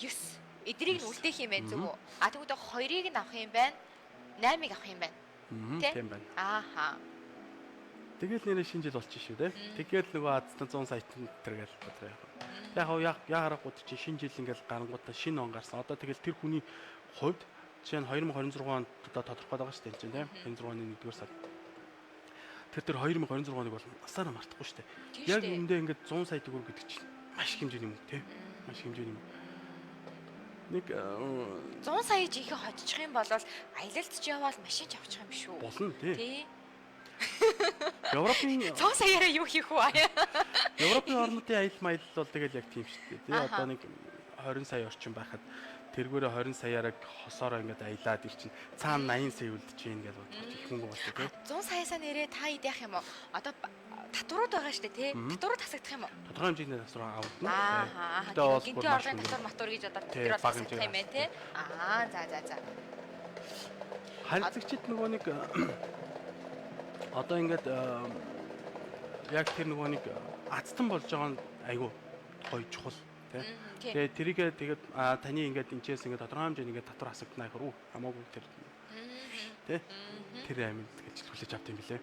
9. Эдрийг нь үлдээх юм байна зүг үү? А тэгвэл 2-ыг нь авах юм байна. 8-ыг авах юм байна. Тийм байна. Ааха. Тэгэл нэрээ шинэ жил болчих шүү дээ. Тэгэл нөгөө азтан 100 саятан тэргээл бодлоо яг. Яг яа харахгүй чи шинэ жил ингээл гарангуудаа шинэ он гарсан. Одоо тэгэл тэр хүний хувьд жишээ нь 2026 онд одоо тодорхой байгаа шүү дээ энэ чинь тийм 26 оны 1-р сард. Тэр 2026 оныг бол насаараа мартахгүй шүү дээ. Яг үүндээ ингээд 100 сая төгрөг гэдэг чинь маш их хэмжээний мөнгө тийм. Маш их хэмжээний мөнгө. Нэг 100 сая жинхэнэ хожчих юм бол аялалд ч яваал машин ч авчих юм шүү. Болно тий. Европын 100 саяараа юу хийх вэ? Европын орнуудын аялал маялал бол тэгэл яг тийм шүү дээ. Тий одоо нэг 20 сая орчим байхад тэргээрээ 20 саяараа хосоороо ингээд аялаад ир чинь цаана 80 сая үлдэж гин гэж бодож их мөнгө болтой тий. 100 саяасаа нэрээ та ид яах юм уу? Одоо татварууд байгаа шүү дээ тий. Татварууд хасагдах юм уу? Тодорхой хэмжээний татвар авагдана. Аа. Гинтийн орлогын татвар матур гэж одоо тэр бол хасагдах юм байна тий. Аа за за за. Харилцагчид нөгөө нэг одоо ингээд яг тэр нөгөө нэг азтан болж байгаа нь айгүй гоё чухал тий. Тэгээ тэрийгээ тэгээд таны ингээд энэчээс ингээд тодорхой хэмжээний ингээд татвар хасагдана гэхээр үү хамаагүй тэр тий. Тэр амин гэж хүлээж авт юм билээ.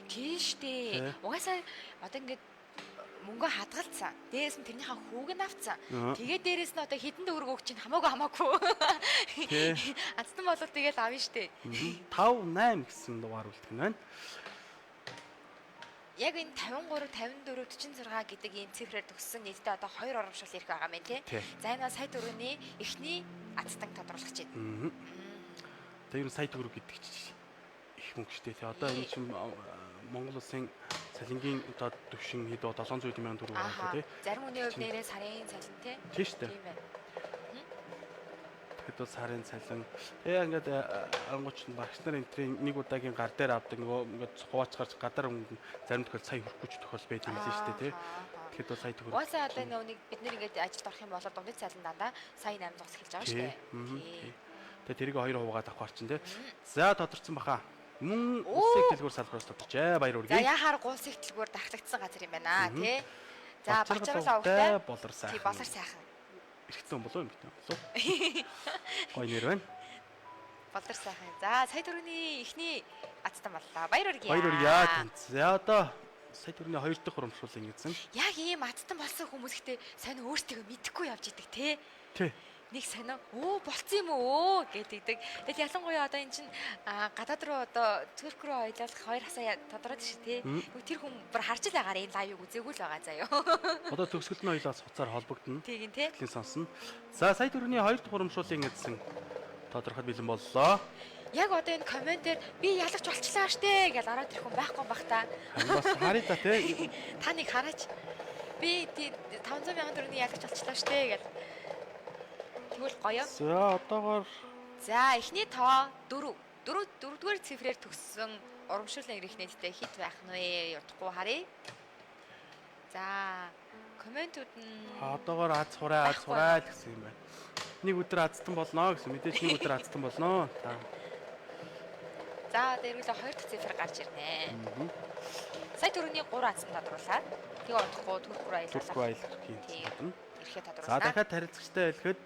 Тийм штэ. Угаасаа одоо ингээд мөнгө хадгалцсан. Дээрээс нь тэрнийхээ хүүг нь авцсан. Тэгээ дээрээс нь одоо хэдэн төгрөг өгч чинь хамаагүй хамаагүй. Азтан болвол тэгэл авна штэ. 5 8 гэсэн дугаар үлдэх нь байна. Яг энэ 53, 54, 46 гэдэг ийм цифрээр төгссөн нийтдээ одоо 2 урамшуул ирэх байгаа юм тий. За энэ сая төгрөгийн эхний азтан тодруулах чинь. Тэгээ ер нь сая төгрөг гэдэг чинь их мөнгө шүү дээ тий. Одоо энэ чинь Монгол улсын цалингийн одоо түвшин хэд 700 мянган төгрөг байгаа тий. Зарим хүний хувьд нэрээ сарын цалин тий. Тийм шүү дээ. Тийм байна. Тэгэхэд бол сарын цалин. Тэгээ ингээд арангууч багш нар энтрийн нэг удаагийн гар дээр авдаг нөгөө ингээд хувааж гарч гадар зарим тохиол сая хүрэхгүй ч тохиол байд юм лээ шүү дээ тий. Тэгэхэд бол сая төгрөг. Угаасаа одоо нөгөө нэг бид нэр ингээд ажилд орох юм бол дундад цалин дандаа сая 800-аас эхэлж байгаа шүү дээ. Тий. Тэгээ тэрийг 2 хуваагаад авах чинь тий. За тодорцсон баха. Мөн улсын их дэлгүүр салбараас тодорчээ. Баяр хүргэе. За яхаар улсын их дэлгүүр дархлагдсан газар юм байна тий. За Бачаргал овогтой болор сайхан. Тий, болор сайхан. Эрэгтэй хүн болов эмэгтэй хүн болов. Гоё нэр байна. Болор сайхан. За сая төгрөгийн эхний азтан боллоо. Баяр хүргэе. Баяр хүргэе. За одоо сая төгрөгийн хоёр дахь урамшууллын гэсэн. Яг ийм азтан болсон хүмүүс ихтэй сайн өөрсдөө мэдэхгүй явж идэг те. Тий. Нэг сонио өө болцсон юм уу гэдэг. Тэгэл ялангуяа одоо эн чин гадаад руу одоо Турк руу аялах хоёр хасаа тодороод ши те. Тэр хүн бүр харж л байгаарэ энэ лайвыг үзээгүй л байгаа заяо. Одоо төгсгөлд нь хоёлоос хуцаар холбогдно. Тийм те. Тэлийн сонсно. За сая төгрөгийн хоёр дахь урамшууллын гэсэн тодорхой бэлэн боллоо. Яг одоо энэ комментээр би ялагч болчлаа штэ гэж ороод ирэх хүн байхгүй бах та. Харин бас харъя та те. Та нэг хараач. Би 500 мянган төгрөгийн ялагч болчлаа штэ гэж. Тэгвэл гоё. За одоогоор за эхний тоо 4. 4 дөрөвдүгээр цифрээр төгссөн урамшууллын эрх нийтдээ хэд байх нь вэ? Удахгүй харъя. За комментүүд нь одоогоор аз хурай аз хурай л гэсэн юм байна. Нэг өдөр азтан болно гэсэн. Мэдээж нэг өдөр азтан болно. За. За одоо эргэлээ хоёр дахь цифр гарч ирнэ. Сая төгрөгийн 3 азсан тодруулаад тэгээ удахгүй Турк руу аялах. Турк руу аялах юм. Эрхээ тодруулна. За дахиад харилцагчтай хэлэхэд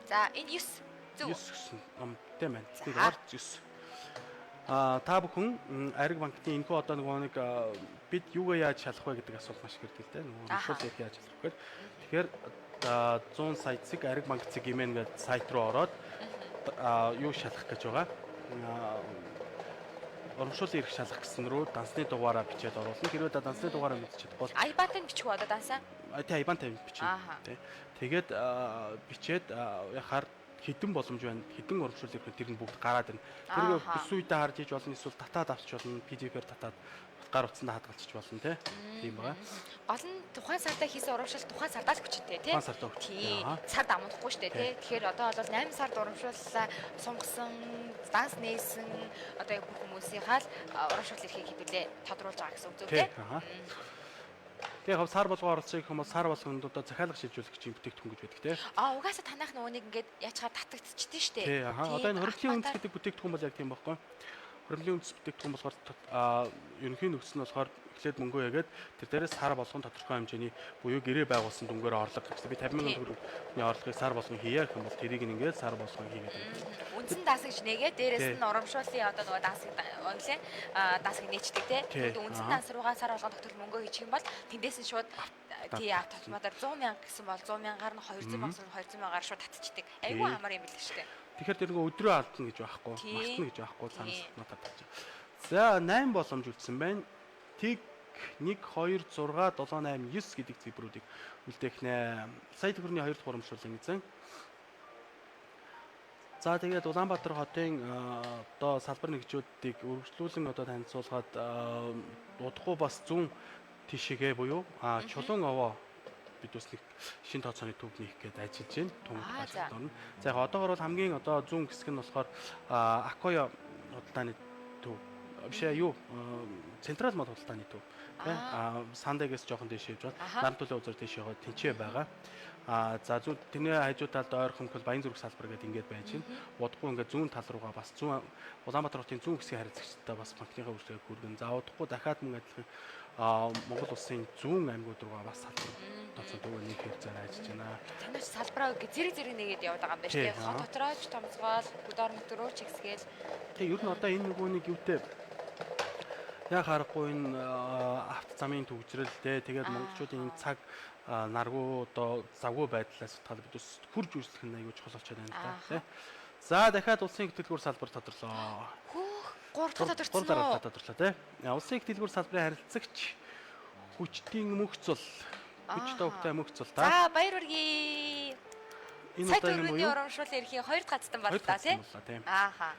за энэ 9 зөв. 9 гэсэн номтой байна. Нэг орц 9. Аа та бүхэн Ариг банкны энэхүү одоо нөгөө нэг бид юугаа яаж шалах вэ гэдэг асуулт маш их ирдэг л дээ. Нөгөө урамшууллыг яаж шалах вэ гэхээр тэгэхээр 100 сая цэг Ариг банк цэг имэн гэдэг сайт руу ороод юу шалах гэж байгаа. Урамшууллын эрх шалах гэсэн рүү дансны дугаараа бичээд оруулна. Хэрвээ та дансны дугаараа мэдчих чадахгүй бол IBAN-тай бичих үү одоо дансаа? Тий, IBAN-тай бичнэ. Тий. Тэгээд бичээд яхаар хэдэн боломж байна, хэдэн урамшууллын эрх тэр нь бүгд гараад ирнэ. Тэрийг бүс үедээ харж иж болно, эсвэл татаад авчиж болно, PDF-ээр татаад гар утсандаа хадгалчих болно тий. Тийм байгаа. Гол нь тухайн сардаа хийсэн урамшуул тухайн сардаа л хүчтэй тий. Тухайн сардаа хүчтэй. Сард амдахгүй шүү дээ тий. Тэгэхээр одоо бол 8 сард урамшууллаа сунгасан, данс нээсэн одоо бүх хүмүүсийнхаа л урамшуул эрхийг хэдүүлээ тодруулж байгаа гэсэн үг зөв тий. Тэгээ хав сар болгоо оролцох юм бол сар болгонд одоо захиалга шилжүүлэх чинь бүтээгдэхүүн гэж байдаг тий. Аа угаасаа танайх нөгөө нэг ингээд яачаар татагдчихдээ шүү дээ. Тий. Одоо энэ хөрөнгөний үндэс гэдэг бүтээгдэхүүн бол яг тийм байхгүй. Хөрөнгөний үндэс бүтээгдэхүүн болохоор ерөнхий нөхцөл нь болохоор эхлээд мөнгөө ягаад тэр дээрээс сар болгон тодорхой хэмжээний буюу гэрээ байгуулсан дүнгээр орлого гэсэн. Би 50 мянган төгрөгийн орлогыг сар болгон хийе гэх юм бол тэрийг ингээд сар болгон хийгээд байна. Үндсэн даасагч нэгээ дээрээс нь урамшууллын одоо нөгөө даасаг онлайн даасаг нээчдэг те. Тэгээд үндсэн данс руугаа сар болгон тогтол мөнгөө хийчих юм бол тэндээс нь шууд тий автоматар 100 мянга гэсэн бол 100 мянгаар нь 200 мянга 200 мянгаар шууд татчихдаг. Айгүй амар юм билээ шүү дээ. Тэгэхээр тэр нөгөө өдрөө алдна гэж байхгүй, мартна гэж байхгүй цаанаас автоматар татчих. За 8 боломж үлдсэн байна. Тэг 1 2 6 7 8 9 гэдэг цифрүүдийг үлдээх нэ. Сая төгрөгийн хоёр дахь урамшууллын эзэн. За тэгээд Улаанбаатар хотын одоо салбар нэгжүүдийг өргөжлүүлэн одоо танилцуулгаад удахгүй бас зүүн тишээгээ буюу Чулуун овоо бид бас нэг шин тооцооны төв нээх гээд ажиллаж байна. Тунг ажилд орно. За яг одоогор бол хамгийн одоо зүүн хэсэг нь болохоор Акоя худалдааны төв биш ээ юу Централ мод худалдааны төв тий Сандагаас жоохон дээш явж байна. Наран төлөө узар дээш яваад тэнцээ байгаа. За зүүн тэрний хажуу талд ойрхон хөл Баян зүрх салбар гэдэг ингээд байж байна. Удахгүй ингээд зүүн тал руугаа бас зүүн Улаанбаатар хотын зүүн хэсгийн харилцагчтай бас банкныхаа үйлчлэгийг хүргэн. За удахгүй дахиад мөн адилхан Монгол улсын зүүн аймагуд руугаа бас салбар тооцоо төв нэг хэрэгцээр ажиллаж байна. Танаас салбараа зэрэг зэрэг нэгээд яваад байгаа юм байна шүү дээ. Хот дотроо ч томцгоол, хөдөр мөт рүү ч хэсгээл. Тэгээ ер нь одоо энэ нөгөө нэг юутэй яг харахгүй энэ авто замын төгжрөл те тэгээд монголчуудын энэ цаг наргуу одоо завгүй байдлаас утгаал бид ус хурж үүслэх нь аюул чухал болчиход байна л да тий. За дахиад улсын их дэлгүүр салбар тодорлоо. Хөөх 3 дахь тодорцсон уу? 3 дахь тодорлоо тий. Улсын их дэлгүүр салбарын харилцагч хүчтийн мөхцөл хүч төвхтэй мөхцөл та. За баяр хүргэе. Энэ Сая удаагийн төгрөгийн буюу урамшууллын эрхийн 2 дахь газтан боллоо тий. Ааха.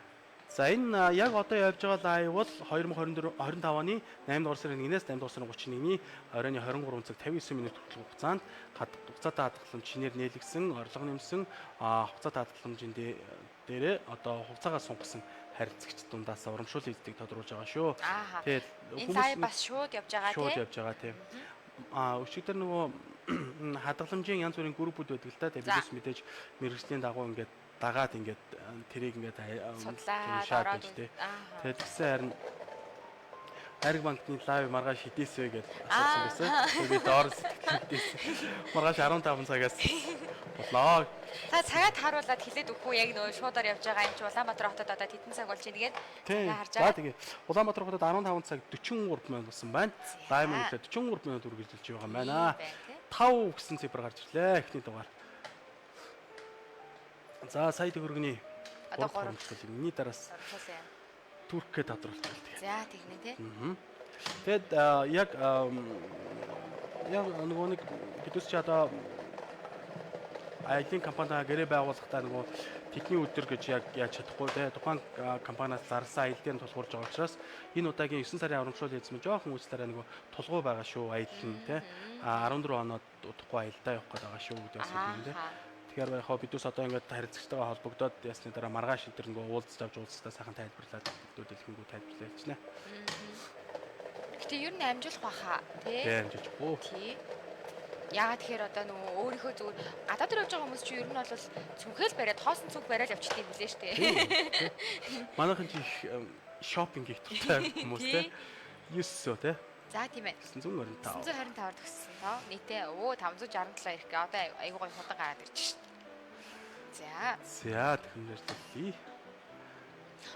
За энэ яг одоо явж байгаа лайв бол 2024 25 оны 8 дугаар сарын 1-ээс 8 дугаар сарын 31-ний оройн 23 цаг 59 минут хүртэлх хугацаанд хугацаатай хадгаламж шинээр нээлгсэн, орлого нэмсэн, хугацаатай хадгаламжийн дээрээ одоо хугацаагаа сунгасан харилцагч дундаас урамшууллын эзнийг тодруулж байгаа шүү. Тэгээд энэ лайв бас шууд явж байгаа тий. Шууд явж байгаа тий. Өчигдөр нөгөө хадгаламжийн янз бүрийн группүүд байдаг л та. Тэгээд бидээс мэдээж мэргэжлийн дагуу ингээд дагаад ингээд тэрийг ингээд судлаад ороод тий. Тэгээд тэгсэн харин Ариг банкны live маргааш хідээсвэ гэж асуусан байсан. Тэгээд би доор сэтгэл хідээс. Маргааш 15 цагаас болноо. Та цагаа тааруулаад хэлээд өгөх үү? Яг нөгөө шуудаар явж байгаа юм чи Улаанбаатар хотод одоо тэдэн цаг болж байна гээд цагаа харж байгаа. За тэгээ Улаанбаатар хотод 15 цаг 43 минут болсон байна. Live маань 43 минут үргэлжилж байгаа юм байна. 5 гэсэн цифр гарч ирлээ эхний дугаар. За сая төгрөгийн одоо 3 өмнөний дараас Туркээ тодруулчихвал тэгээ. За тэгнэ тий. Тэгэд яг яг нөгөө нэг бидүс чи одоо аялын компани гэрээ байгуулахдаа нөгөө тэдний өдөр гэж яг яаж чадахгүй те тухайн компаниас зарласан аялал дээр нь тулгуурж байгаа учраас энэ удаагийн 9 сарын урамшуул эзэм жоохон үйлчлээрээ нөгөө тулгуу байгаа шүү аялал нь те 14 оноод удахгүй аялдаа явах гээд байгаа шүү гэдэг зүйл юм те. Тэгэхээр яг бидүс одоо ингээд харилцагчтайгаа холбогдоод ясны дараа маргааш энэ нөгөө уулзаж авч уулзтаа сайхан тайлбарлаад бидүүд дэлхэнгүй тайлбарлаа хэлчихнэ. Гэтэ ер нь амжуулах баха тий. Тий амжуулахгүй. Тий. Яагаад тэгэхээр одоо нөгөө өөрийнхөө зүгээр гадаад руу явж байгаа хүмүүс чинь ер нь бол цүнхэл бариад хоосон цүнх бариад явчихдаг юм билээ шүү дээ. Манайхан чи их шопинг хийх дуртай хүмүүс тий. 9 тий. За тийм ээ. 925. 925-аар төгссөн тоо. Нийтээ 567 ирэх гээ. Одоо айгуу гоё хурдан гараад ирж шин. За. За тэгмээр төлөе.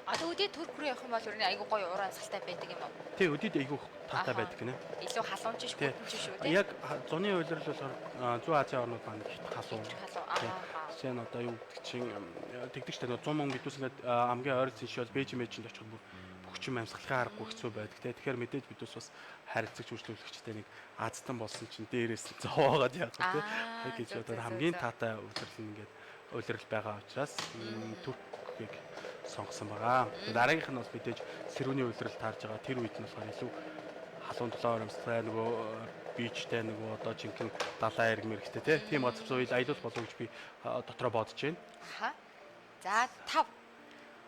Одоо өдий Турк руу явах юм бол ер нь айгуу гоё уур амьсгалтай байдаг юм уу? Тий, өдийд айгуу таатай байдаг гинэ. Илүү халуун ч шүү, хүйтэн ч шүү тий. Яг зуны улирал болохоор зүүн Азийн орнууд маань их халуун. Халуун. Жишээ нь одоо юу гэдэг чинь тэгдэг ч нөгөө 100 мөнгө гэдүүс ингээд хамгийн ойролцоон жишээ бол Бээжин Мэжинд очиход бүр бүх юм амьсгалахын аргагүй хэцүү байдаг те. Тэгэхээр мэдээж бидүүс бас харилцагч үйлчлүүлэгчтэй нэг азтан болсон чинь дээрээс нь зовоогоод яах вэ те. Гэж одоо хамгийн таатай улирал нь ингээд улирал байгаа учраас Туркийг сонгосон байгаа. Дараагийнх нь бол мэдээж сэрүүний улирал таарж байгаа. Тэр үед нь болохоор илүү халуун толгой амьсгалаа нөгөө бичтэй нөгөө одоо жинхэнэ далайн эрг мэрэгтэй те. Тийм газар руу аялал болов гэж би дотроо бодож байна. Аха. За 5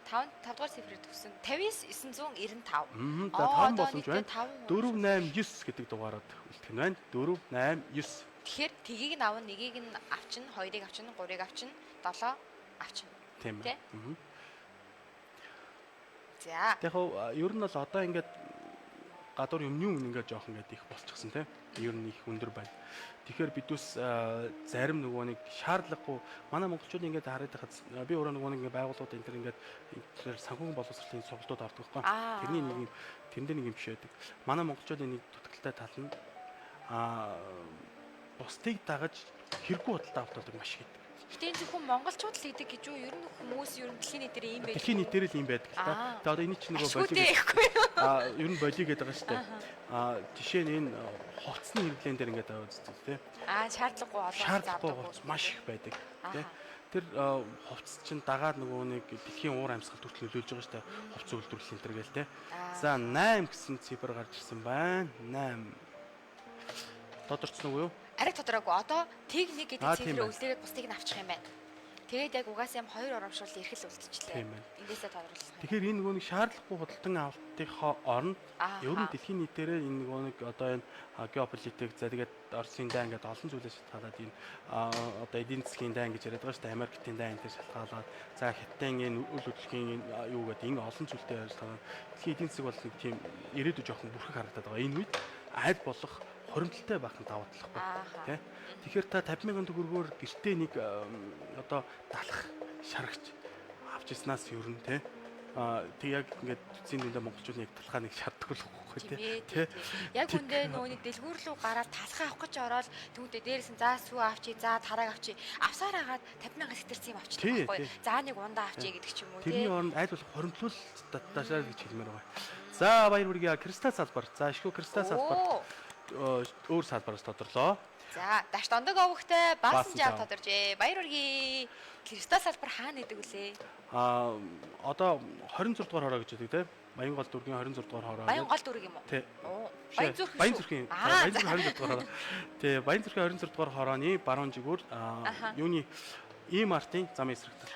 5 дугаар цифрээр төгсөн 59995. За 5 боломж байна. 4 8 9 гэдэг дугаарад үлдэх нь байна. 4 8 9. Тэгэхээр тгийг нь авна, нэгийг нь авчна, хоёрыг авчна, гурыг авчна, 7 авчна. Тийм ээ. За. Яг хөө ер нь бол одоо ингээд гадуур юмны үн ингээд жоох ингээд их болчихсон тийм. Ер нь их өндөр байна. Тэгэхээр бидүүс зарим нөгөө нэг шаардлагагүй манай монголчууд ингээд хараад байхад би өөрөө нөгөө нэг ингээд байгууллагууд энэ төр ингээд санхүүгийн боловсролын сургалтууд ордог байхгүй. Тэрний нэг юм тэрэн дээр нэг юм жишээ байдаг. Манай монголчуудын нэг дутагдaltaй тал нь бусдыг дагаж хэрэггүй худалдаа авалт маш их гэдэг. Гэтэ энэ зөвхөн монголчууд л хийдэг гэж юу? Ер нь хүмүүс ер нь дэлхийн нийтээр ийм байдаг. Дэлхийн нийтээр л ийм байдаг л та. Тэгээ одоо энэ чинь нөгөө болиг ер нь болиг гэдэг байгаа шүү дээ. Жишээ нь энэ хувцсны хэрэглээн дээр ингээд аваад үздэг тий. Шаардлагагүй олон шаардлагагүй хувцс маш их байдаг тий. Тэр хувцс чинь дагаад нөгөө нэг дэлхийн уур амьсгал хүртэл нөлөөлж байгаа шүү дээ. Хувцс үйлдвэрлэл энэ төр гээл тий. За 8 гэсэн цифр гарч ирсэн байна. 8. Тодорцсон уу юу? Ариг тодороогүй. Одоо тэг нэг гэдэг цифрээ үлдээгээд бусдыг нь авчих юм байна. Тэгээд яг угаасаа юм хоёр урамшуул эрхэл үлдчихлээ. Эндээсээ тодорлох юм. Тэгэхээр энэ нөгөө нэг шаардлагагүй худалдан авалтынхоо оронд ер нь дэлхийн нийтээрээ энэ нөгөө нэг одоо энэ геополитик за тэгээд Оросын дайн гэдэг олон зүйлээс шалтгаалаад энэ одоо эдийн засгийн дайн гэж яриад байгаа шүү дээ. Америкийн дайн дээр шалтгаалаад за Хятадын энэ үл хөдлөхийн юу гэдэг энэ олон зүйлтэй шалтгаалаад дэлхийн эдийн засаг бол нэг тийм ирээдүй жоохон бүрхэг харагдаад байгаа. Энэ үед аль болох хуримтлалтай байх нь давуу талахгүй тий. Тэгэхээр та 50,000 төгрөгөөр гэртээ нэг одоо далах шарагч авч ирснаас ер нь тий. Тэг яг ингээд эцсийн дүндээ монголчууд яг талхаа нэг шаарддаг л байхгүй тий. Яг үндэ нөгөө нэг дэлгүүр рүү гараад талхаа авах гэж ороод түүнтэй дээрээс нь за сүү авчи, за тарааг авчи. Авсаар хагаад 50,000 сэтэрсэн юм авчихдаг байхгүй. За нэг ундаа авчи гэдэг ч юм уу тий. Тэрний оронд аль болох хуримтлуул татаашаа гэж хэлмээр байгаа. За баяр хүргэе. Кристалл салбар. За ишгүй кристалл салбар өөр салбараас тодорлоо. За, даш дондог овогтой баасан жав тодоржээ. Баяр хүргэе. Кристалл салбар хаана нэдэг вүлээ? Одоо 26 дугаар хороо гэж байдаг тийм. Баянгол дүүргийн 26 дугаар хороо. Баянгол дүүрэг юм уу? Тий. Баян зүрх. Баян зүрхийн. Баян зүрх 26 дугаар хороо. Тий, Баян зүрхийн 26 дугаар хорооны баруун жигүүр юуны Ийм артын зам эсрэг тал.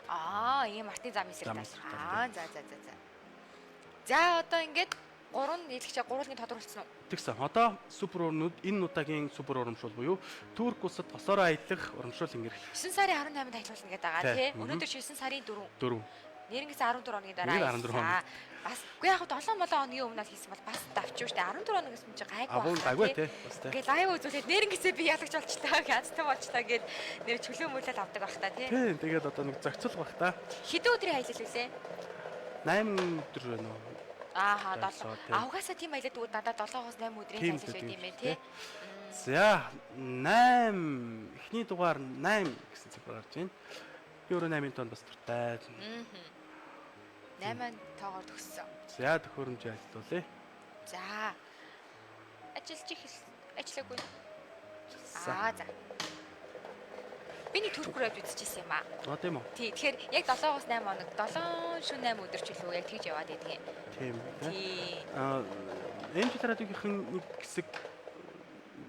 Ийм артын зам эсрэг тал. За за за за. За одоо ингээд Гурван нийлэгчээ гурван тодруулсан уу? Тэгсэн. Одоо супер өрнүүд энэ удаагийн супер урамшуул буюу Турк улсад хосоороо аялах урамшуул ингэрэх. 9 сарын 18-нд аялуулна гэдэг байгаа тий. Өнөөдөр 9 сарын 4. 4. Нэрнгэс 14 хоногийн дараа. 14 хоног. Бас үгүй яг 7 молоо хоногийн өмнө л хийсэн бол бас давчих штэ. 14 хоног гэсэн чинь гайгүй байна. Гайгүй тий. Бас тий. Ингээ лайв үзүүлээд нэрнгэсээ би ялагч болчлаа, язтан болчлаа гэд нэр чөлөө мөлөл авдаг бах та тий. Тий. Тэгээд одоо нэг зохицол бах та. Хэдэн өдрийн аялал үлээ? 8 өдөр байна уу? Ааха 7. А угаасаа тийм аялал дүүд дандаа 7-оос 8 өдрийн аялал байд юм байна тий. За 8 эхний дугаар 8 гэсэн цифр гарч байна. Би өөрөө 8-ын тоонд бас дуртай. 8 тоогоор төгссөн. За төхөөрөмжөө ажилуулъя. За. Ажиллаж их ажиллаагүй. Аа за. Би нэг Турк руу явж үзчихсэн юм аа. Аа тийм үү. Тий, тэгэхээр яг 7-оос 8 хоног, 7 шөнө 8 өдөр ч илүү яг тэгж яваад байдгийн. Тийм. Тий. Аа Энжел радиогийнхэн нэг хэсэг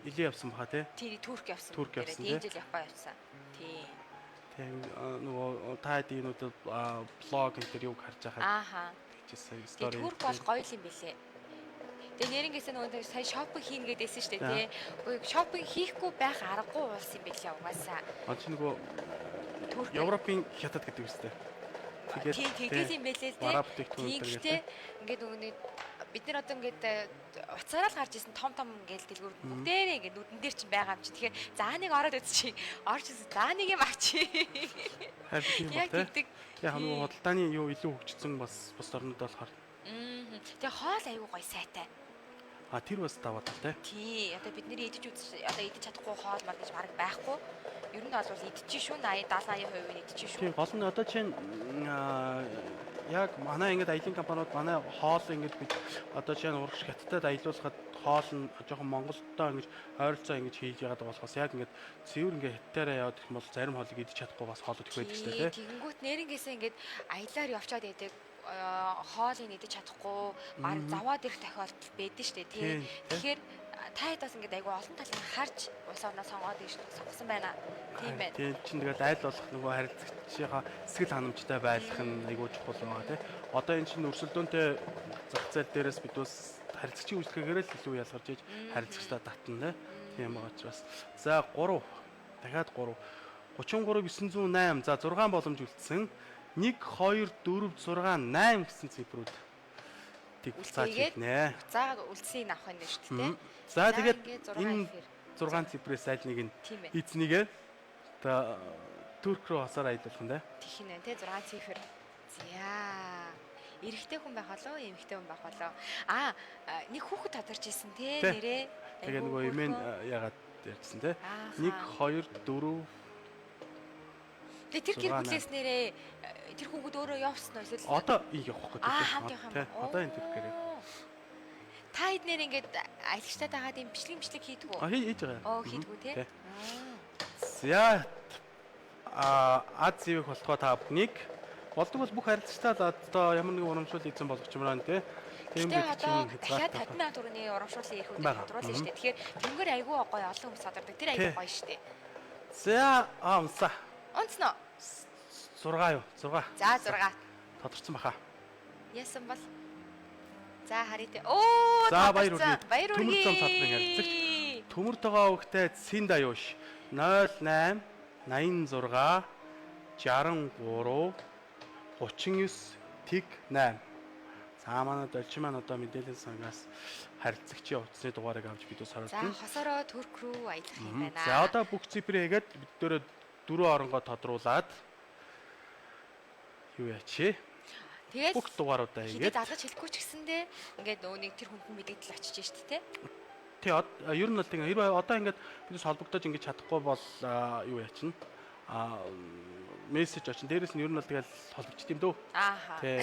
илээ явсан баха тий. Тий, Турк явсан. Турк явсан тий. Энжел Япон явсан. Тий. Тийм нөгөө та хэдийнүүд блог энэ төр юг харж байхад ааха тэгжсэн стори. Турк бол гоё юм билээ. Тэгээ нэрнгээсээ нөгөө сая шопинг хийнэ гэдээсэн шүү дээ тий. Үгүй шопинг хийхгүй байх аргагүй уулсан юм билээ угаасаа. А чи нөгөө Турк Европын хятад гэдэг үстэй. Тэгээд тэгэл юм байлээ л тий. Бараа бүтээгдэхүүн гэдэг. Ингээд нөгөө нэг бид нар одоо ингээд уцаараа л гарч исэн том том ингээд дэлгүүр бүгдээрээ ингээд нүдэн дээр чинь байгаа юм чи. Тэгэхээр за нэг ороод үзчихье. Орж үзсэн. За нэг юм авчи. Харин тийм Яг ба тэгдэг. тий. Яг нөгөө худалдааны юу илүү хөгжсөн бас бус орнууд болохоор. Тэгээ хоол аюу гой сайтай. А тэр бас даваа тал тий. Тий. Одоо бид нэр идэж үзэж одоо идэж чадахгүй хоол мал гэж бараг байхгүй. Ер нь бол идчих шүү 80 70 80% нь идчих шүү. Тийм гол нь одоо чинь яг манай ингээд аялын компаниуд манай хоол ингээд бид одоо чинь урагш хятадд аялуулахад хоол нь жоохон Монголдоо ингэж ойролцоо ингэж хийж яагаад болохоос яг ингээд цэвэр ингээд хятадаараа яваад ирэх юм бол зарим хоолыг идэж чадахгүй бас хоолууд их байдаг шүү дээ тий. Тэгэнгүүт нэрнгээсээ ингээд аялаар явчаад байдаг хоолыг идэж чадахгүй баг заваад ирэх тохиолдол байдаг шүү дээ тий. Тэгэхээр та хэд бас ингээд айгүй олон талыг харж улс орноо сонгоод ийш сонгосон байна. Тийм байна. Тийм чинь тэгэл айл болох нөгөө харилцагчийнхаа сэтгэл ханамжтай байх нь айгүй чухал байгаа тий. Одоо энэ чинь өрсөлдөөнтэй зах зээл дээрээс бид бас харилцагчийн үйлчлэгээр л илүү ялгарч иж харилцагчдаа татна тий. Тийм байгаа учраас. За 3 дахиад 3 33 908 за 6 боломж үлдсэн. 1 2 4 6 8 гэсэн цифрүүд тийг буцааж хэлнэ. Буцаагаад үлдсийг авах юм шүү дээ. За тэгээд энэ 6 цифрээс аль нэг нь эзнийгээ одоо Турк руу хасаар аялуулах нь дээ. Тэгэх нь тий 6 цифр. За. Эрэгтэй хүн байх болов уу, эмэгтэй хүн байх болов уу? Аа нэг хүүхэд тодорч исэн тий нэрээ. Тэгээ нөгөө эмээ яагаад ярьсан тий. 1 2 4 Тэгээ тэр гэр бүлээс нэрээ тэр хүүхэд өөрөө явсан уу эсвэл одоо явах гэдэг. Аа хамт явах юм. Одоо энэ Туркээр. Та эднэр ингээд аялагчтай дагаад юм бичлэг хийдгүү? А хийж байгаа. Оо хийдгүү тий. За а ад зэвэх болтгоо та бүхнийг болдог бол бүх харилцагчдаа одоо ямар нэгэн урамшуул эзэн болгох юм байна тий. Тийм гэдэг чинь дахиад 50 сая төгрөгийн урамшууллын эрхүүдийг тодруулна шүү дээ. Тэгэхээр тэнгэр айгүй гоё олон хүмүүс садардаг. Тэр айгүй гоё шүү дээ. За а унсаа. Унцсан уу? 6 юу? 6. За 6. Тодорцсон баха. Яасан бол? За харъя те. Оо за баяр хүргэе. Баяр Төмөр хүргэе. зам салбарын харилцагч. Төмөр тогоо өвгтэй Цэнд аюуш 08 86 63 39 тэг 8. За манай долчин маань одоо мэдээллийн сангаас харилцагчийн утасны дугаарыг авч бид бас За харуулна. хосороо Турк руу аялах юм байна. За одоо бүх цифрээ хийгээд бид дөрөө дөрөв оронгоо тодруулаад юу яачи? Тэгээд Бүх дугааруудаа хийгээд хийгээд залгаж хэлэхгүй ч гэсэндээ ингээд нөгөө нэг тэр хүнд нь мэдэгдэл очиж штэ тий. Тий ер нь бол тийм хэрвээ одоо ингээд бид холбогдож ингэж чадахгүй бол юу яачин? А мессеж очин. Дээрээс нь ер нь бол тэгэл холбогдчих юм дөө. Ааха. Тий.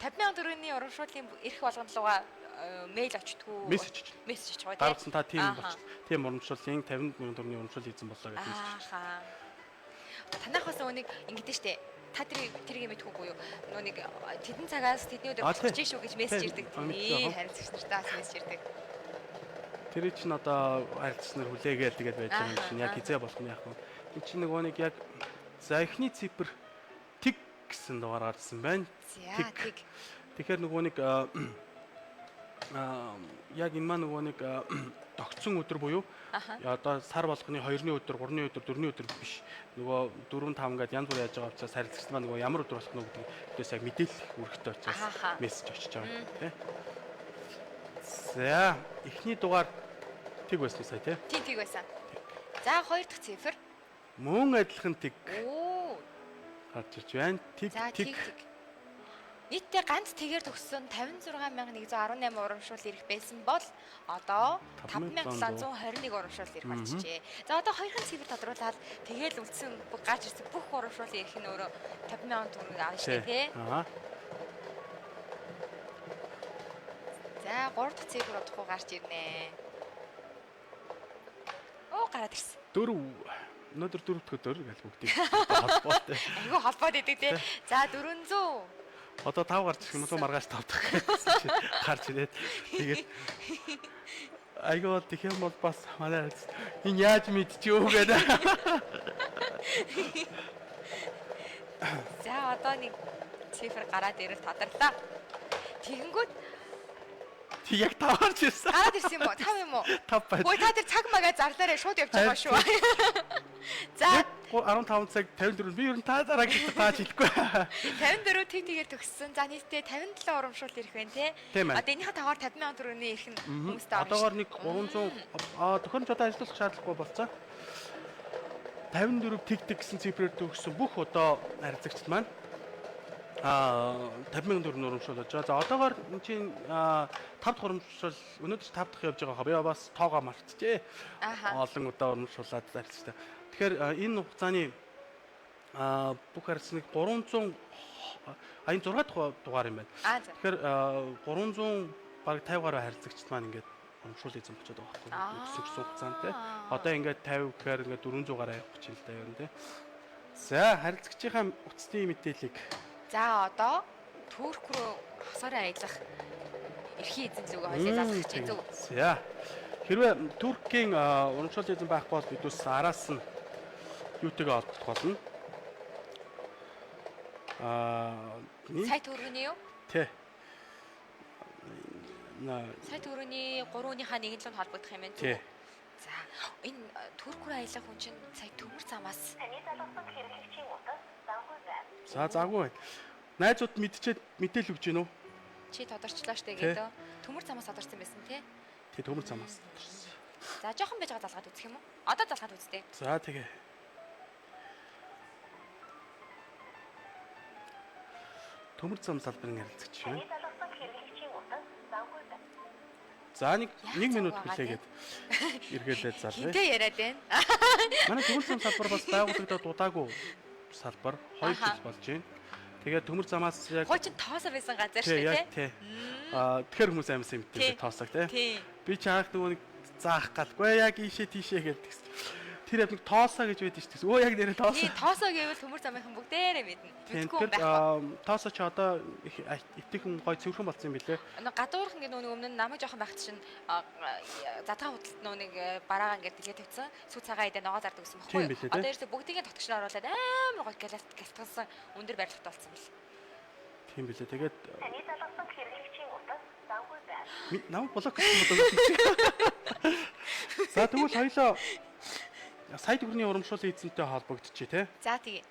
50 сая төгрөгийн урамшууллын эрх болгон руугаа мэйл очтгоо. Мессеж очих. Мессеж очих тий. Дарагдсан та тийм болчих. Тийм урамшууллын 50 сая төгрөгийн урамшуул хийсэн боллоо гэж мессеж очих. Ааха. Танах бас нөгөө нэг ингэдэж штэ. Та тэрийг мэдхүүгүй юу? Нөгөө нэг тэдэн цагаас тэдний өдөр болчих шүү гэж мессеж ирдэг. Тий, харилцагч нартаа бас мессеж ирдэг. Тэр чинь одоо харилцагч нар хүлээгээл тэгээд байж байгаа юм чинь яг хизээ болох нь яах вэ? Энд чинь нөгөө нэг яг за эхний цифр тэг гэсэн дугаар гарсан байна. За тэг. Тэгэхээр нөгөө нэг Яг энэ маань нөгөө нэг тогтсон өдөр буюу одоо сар болгоны 2-ны өдөр, 3-ны өдөр, 4-ний өдөр биш. Нөгөө 4 5 ингээд янз бүр яаж байгаа учраас харилцагч маань нөгөө ямар өдөр болох нь гэдэг дээс яг мэдээлэх үүрэгтэй учраас мессеж очиж байгаа юм тий. За, эхний дугаар тэг байсан сая тий. Тийм, тэг байсан. За, хоёр дахь цифр. Мөн адилхан тэг. Оо. Гарч ирж байна. Тэг тэг. Нийтдээ ганц тэгээр төгссөн 56118 урамшуул ирэх байсан бол одоо 5721 урамшуул ирэх болчихжээ. За, одоо хоёрхан цифр тодруулаад тэгэл үлдсэн гарч ирсэн бүх урамшуулын ирэх нь өөрөө 50,000 төгрөг авна шүү дээ, тий. Аа. За, гурав дахь цифр удахгүй гарч ирнэ. Оо, гараад ирсэн. 4. Өнөөдөр 4 дахь өдөр гэл бүгдийг холбоотой. Айгүй холбоод идэг тий. За, 400. Одоо 5 гарч ирэх юм болов маргааш 5 дахь гэсэн чинь гарч ирээд тэгээд айгүй бол тэгэх юм бол бас манай энэ яаж мэдчихв гэдэг. За, одоо нэг цифр гараад ирэл тодорлоо. Тэгэнгүүт Тэг яг 5 гарч ирсэн. Гараад ирсэн юм уу? 5 юм уу? 5 байна. Ой, та тэр цаг мага зарлаарай, шууд явж байгаа шүү. За, 15 цаг 54 би ер нь та дараа гэж тааж хэлэхгүй. 54 тэг тэгээр төгссөн. За, нийтдээ 57 урамшуул ирэх байх те. Одоо энийхээ тоогоор 50,000 төгрөгийн ирэх нь хүмүүстээ орно. Одоогоор нэг 300 төхөөрөмж одоо ажиллах шаардлагагүй болцоо. 54 тэг тэг гэсэн цифрээр төгссөн бүх одоо харилцагчид маань 50,000 төгрөг урамшуул болж байгаа. За, одоогоор энэ чинь 5 дахь урамшуул өнөөдөр 5 дахь явж байгаа хаа. Би бас тоогоо мартчихээ. Олон удаа урамшуулад харилцагчтай. Тэгэхээр энэ хугацааны бүх харилцагч 300 энэ 6 дахь дугаар юм байна. Тэгэхээр 300 бараг 50 гаруй харилцагчид маань ингээд урамшуул эзэн болчиход байгаа байхгүй юу? Өссөн хугацаанд те. Одоо ингээд 50 гэхээр ингээд 400 гаруй явах гэж байна л да ер нь те. За, харилцагчийнхаа утасны мэдээллийг. За, одоо Турк руу хосоороо аялах эрхийн эзэн лүгээ хоёлаа залгах гэж зөв. За. Хэрвээ Туркийн урамшуул эзэн байхгүй бол бид ус араас нь юутайгаа холбогдох болно. Сая төгрөгийн юу? Тэ. Сая төгрөгийн 3-ийнхаа нэг л нь холбогдох юм байна. Тэ. За, энэ Турк руу аялах хүн чинь сая төмөр замаас. Таны залгасан хэрэглэгчийн утас завгүй байна. За, завгүй байна. Найзууд мэдчихэд мэдээлэл өгч гин үү? Чи тодорчлоо штэ гэдэг. Төмөр замаас тодорсон байсан тий? Тий, төмөр замаас тодорсон. За, жоохон байж байгаа залгаад үзэх юм уу? Одоо залгаад үзтээ. За, тэгээ. Төмөр зам салбарын харилцагч байна. Таны залгасан хэрэглэгчийн утас завгүй байна. За, нэг минут хүлээгээд эргэлээ залъя. Хинтээ яриад байна. Манай төмөр зам салбар бас байгуулагдаад удаагүй салбар 2 жил болж байна. Тэгээд төмөр замаас яг хуучин тоосоо байсан газар шүү дээ тий. Тэгэхээр хүмүүс амьсан юмтай тоосог тий. Би чи анх нөгөө нэг заах галгүй яг ийшээ тийшээ гэдэг. Тэр яг нэг тоосоо гэж байдаг шүү дээ. Өө яг нэрээ тоосоо. Тий, тоосоо гэвэл төмөр замынхан бүгдээрээ мэднэ. Мэдгүй юм байхгүй. Тоосоо чи одоо эвтэйхэн гой цэвэрхэн болсон юм билээ. Нэг гадуурхан гэдэг нөгөө өмнө нь намайг жоохон байхад чинь задгаа худалд нөгөө нэг бараагаа ингээд дэлгээ тавьсан. Сүү цагаан идэ ногоо зардаг гэсэн баггүй. Одоо ерөөсө бүгдийг нь дотгошноо оруулаад амар гой гялтгансан өндөр барилгатай болсон бэл. Тийм билээ. Тэгээд таны залгасан хэрэглэгчийн утас завгүй байна. Намайг блок гэсэн болоо. За, тэгвэл хоёлоо сая төгрөгийн урамшууллын эзэнтэй холбогдчихъя те. За, тэгээ.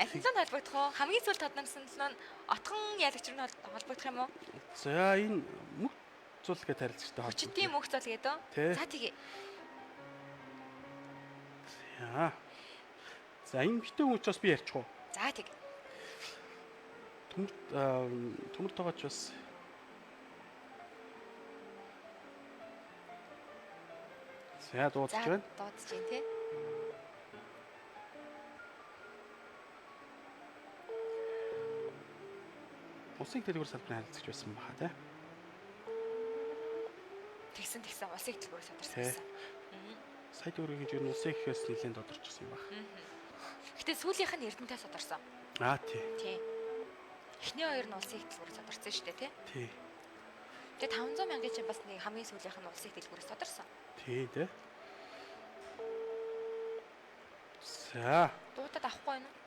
Аль нь холбогдох вэ? Хамгийн сүүлд тодномсон нь отгон ялагч руу холбогдох юм уу? За, энэ мөх зул гэж харилцагчтай холбогдох. Хүчтийн мөх зул гэдэг үү? За, тэгээ. За. За, энэ битэн хүн учраас би ярьчих уу? За, тэг. Төмөр тоогооч бас За, дуудаж байна. Дуудаж байна тий. Улсын дэлгүүр салбарын харилцагч байсан баха тий. Тэгсэн улсын дэлгүүр тодорсон байсан. Сая төгрөгийн жир нь улсын ихээс нэлээд тодорчсон юм баг. Гэтэ сүүлийнх нь Эрдэнэтэй тодорсон. Аа тий. Тий. Эхний хоёр нь улсын их дэлгүүр тодорсон шүү дээ тий. Тий. Тэгээ 500 мянган чинь бас нэг хамгийн сүүлийнх нь улсын их дэлгүүрээс тодорсон. Тий тий. За. Дуудаад авахгүй байна уу?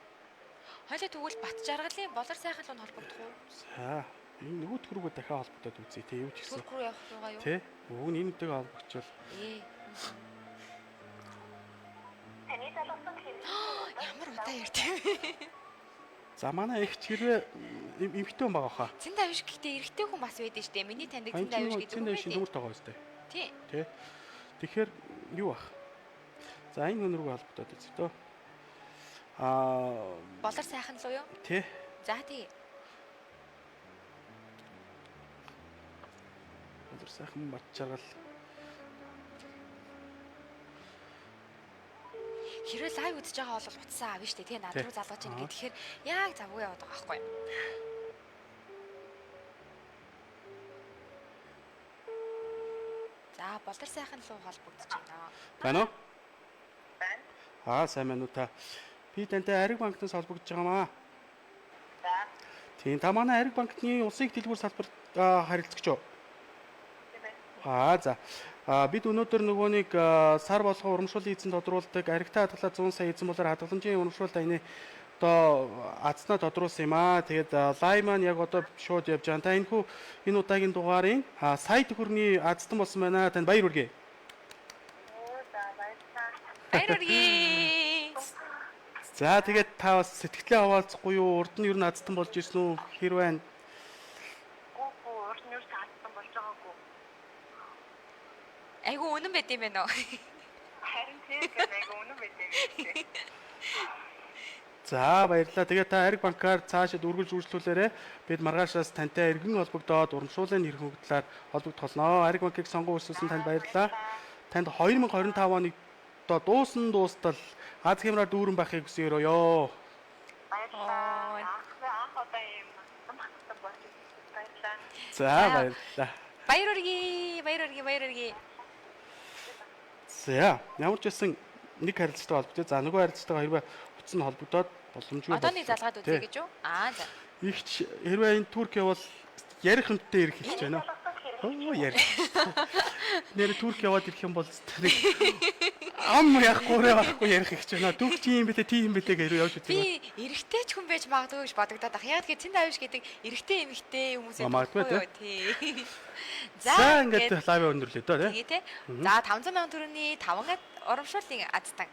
Хоёлаа тэгвэл Бат жаргалын болор сайхан луу холбогдох уу? За. Энэ нөгөөх рүүгээ дахиад холбогдоод үзье те, юу ч гэсэн. Турк руу явах руугаа юу? Тэ. Уг нь энэ үтэйгээ холбогдчихвол Таны залгасан хэрэглэгчийн утас Ямар удаа ярьд юм бэ? За манай эгч хэрвээ эмэгтэй хүн байгаа хаа. Зэн давш гэхдээ эрэгтэй хүн бас байдаг штэ. Миний таньдаг зэн давш гэдэг зэн хүн давшийн байдаг. нүүр тоогоо өстэй. Тий. Тэ. Тэгэхээр юу ах? За энэ хүн рүүгээ холбогдоод үзье дөө. Аа Болор сайхан луу юу? тэ. За тий. Болор сайхан бат жаргал. Хэрвээ лайв үзэж байгаа бол утсаа авна штэ. Тий, над руу залгаж ийн гэхээр яг завгүй яваад байгаа байхгүй юу? За, болор сайхан луу холбогдож байна. Байна уу? байна. Аа сайн байна уу та. Би тантай Ариг банкнаас холбогдож байгаа маа. За. Тийм, та манай Ариг банкны улсын их дэлгүүр салбарт харилцагч юу? Тийм ээ. Аа за. Бид өнөөдөр нөгөө нэг сар болгон урамшууллын эзэн тодруулдаг аригтай хадгалаад 100 сая эзэн болоор хадгаламжийн урамшуулалт аяны одоо азнаа тодруулсан юм аа. Тэгээд лайв маань яг одоо шууд явж байгаа. Та энэхүү энэ удаагийн дугаарын сая төгрөгийн азтан болсон байна. Танд баяр хүргэе. Оо за баярлалаа. Баяр хүргэе. За тэгээд та бас сэтгэлээ хаваалцахгүй юу? Урд нь ер нь азтан болж ирсэн үү? Хэр байна? Гүү урд нь юу ч алдсан болж байгаагүй. Айгу үнэн байд юм байна уу? Харин тийм гэх айгу үнэн байт юм шиг. За баярлалаа. Тэгээд та Ариг банкаар цаашид үргэлж үйлчлүүлээрэй. Бид маргаашаас тантай эргэн холбогдоод урамшууллын хэрхэн талаар холбогдох болно. Ариг банкыг сонгон үйлчлүүлсэн танд баярлалаа. Танд 2025 оны одоо дуусан дуустал аз хямраар дүүрэн байхыг хүсье ёо. Баярлалаа. Анх удаа ийм хатсан болж баярлалаа. За баярлалаа. Баяр хүргэе. Баяр хүргэе. Баяр хүргэе. За ямар ч байсан нэг харилцагтай холбогдъё. За нөгөө харилцагтайгаа хэрвээ утас нь холбогдоод боломжгүй. Одоо нэг залгаад үзье гэж юу? Аа за. Игч хэрвээ энэ Турк явбал ярих юмтай ирэх хэлж байна. Оо ярих. Нэр Турк яваад ирэх юм бол нэг ам яахгүй байхгүй ярих их ч байна. Турк чи юм бэлээ, тийм юм бэлээ гэж явж үзье. Би эрэгтэй ч хүн байж магадгүй гэж бодогдоод ах. Яг тэгэхээр зэн давш гэдэг эрэгтэй эмэгтэй хүмүүсээ Магадгүй тий. За ингээд лайв өндөрлөө дөө тий. Тэгээ тий. За 500 сая төгрөгийн 5 урамшууллын азтан,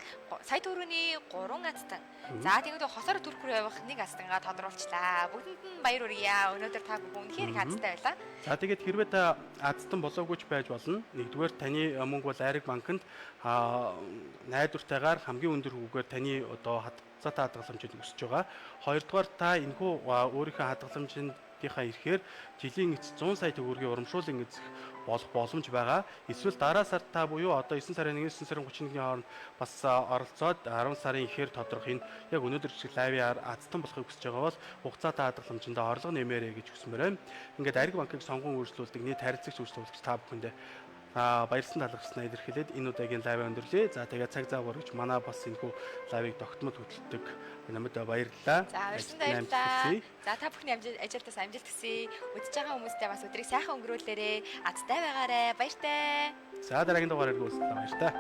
сая төгрөгийн 3 азтан. За тэгвэл хосоор Турк руу явах нэг азтангаа тодруулчлаа. Бүгдэнд нь баяр хүргье. Өнөөдөр та бүхэн үнэхээр их азтай байлаа. За тэгээд хэрвээ та азтан болоогүй ч байж болно. Нэгдүгээр таны мөнгө бол Ариг банкнд найдвартайгаар хамгийн өндөр хүүгээр таны одоо хадгалцаатай хадгаламжинд өсөж байгаа. Хоёрдугаар та энэхүү өөрийнхөө хадгаламжийнхаа ирэхээр жилийн эц 100 сая төгрөгийн урамшууллын эзэх болох боломж байгаа. Эсвэл дараа сар та буюу одоо 9 сарын 1-ээс 9 сарын 31-ний хооронд бас оролцоод 10 сарын ихээр тодорхой энэ яг өнөөдөр шиг лайваар азтан болохыг хүсэж байгаа бол хугацаатай хадгаламжиндаа орлого нэмээрэй гэж хүсмээр байна. Ингээд Ариг банкыг сонгон үйлчлүүлдэг нийт харилцагч үйлчлүүлэгч та бүхэндээ баярлсан талархснаа илэрхийлээд энэ удаагийн лайв өндөрлөө. За тэгээд цаг зав гаргаж манай бас энэхүү лайвыг тогтмол хөтэлдэг намайг баярлалаа. За баярлалаа баярлалаа. За та бүхний ажилдаас амжилт хүсье. Үзэж байгаа хүмүүстээ бас өдрийг сайхан өнгөрүүлээрэй. Азтай байгаарай. Баяртай. За дараагийн дугаараар уулзлаа. Баяртай.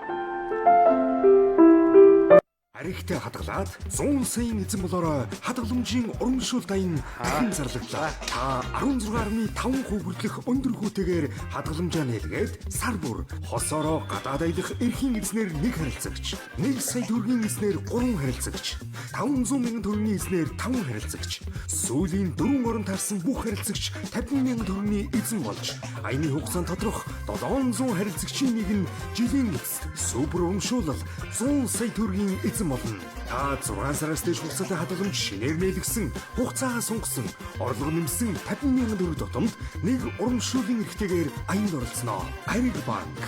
Аригтай хадгалаад 100 саяын эзэн болоорой хадгаламжийн урамшуул даян дахин зарлагдлаа. Та 16.5% хүртэлх өндөр хүүтэйгээр хадгаламжаа нээлгээд сар бүр хосоороо гадаад аялах эрхийн эзнэр нэг харилцагч, 1 сая төгрөгийн эзнэр 3 харилцагч, 500 мянган төгрөгийн эзнэр 5 харилцагч, сүүлийн 4 орон таарсан бүх харилцагч 50 мянган төгрөгийн эзэн болж аяны хугацаанд тодорх 700 харилцагчийн нэг нь жилийн эцэст супер урамшуулал 100 сая төгрөгийн эзэн болно. Та 6 сараас дээш хугацаатай хадгаламж шинээр нээлгсэн, хугацаагаа сунгасан, орлого нэмсэн 50 мянган төгрөг тутамд нэг урамшууллын эрхтэйгээр аянд оролцсноо. Ариг банк.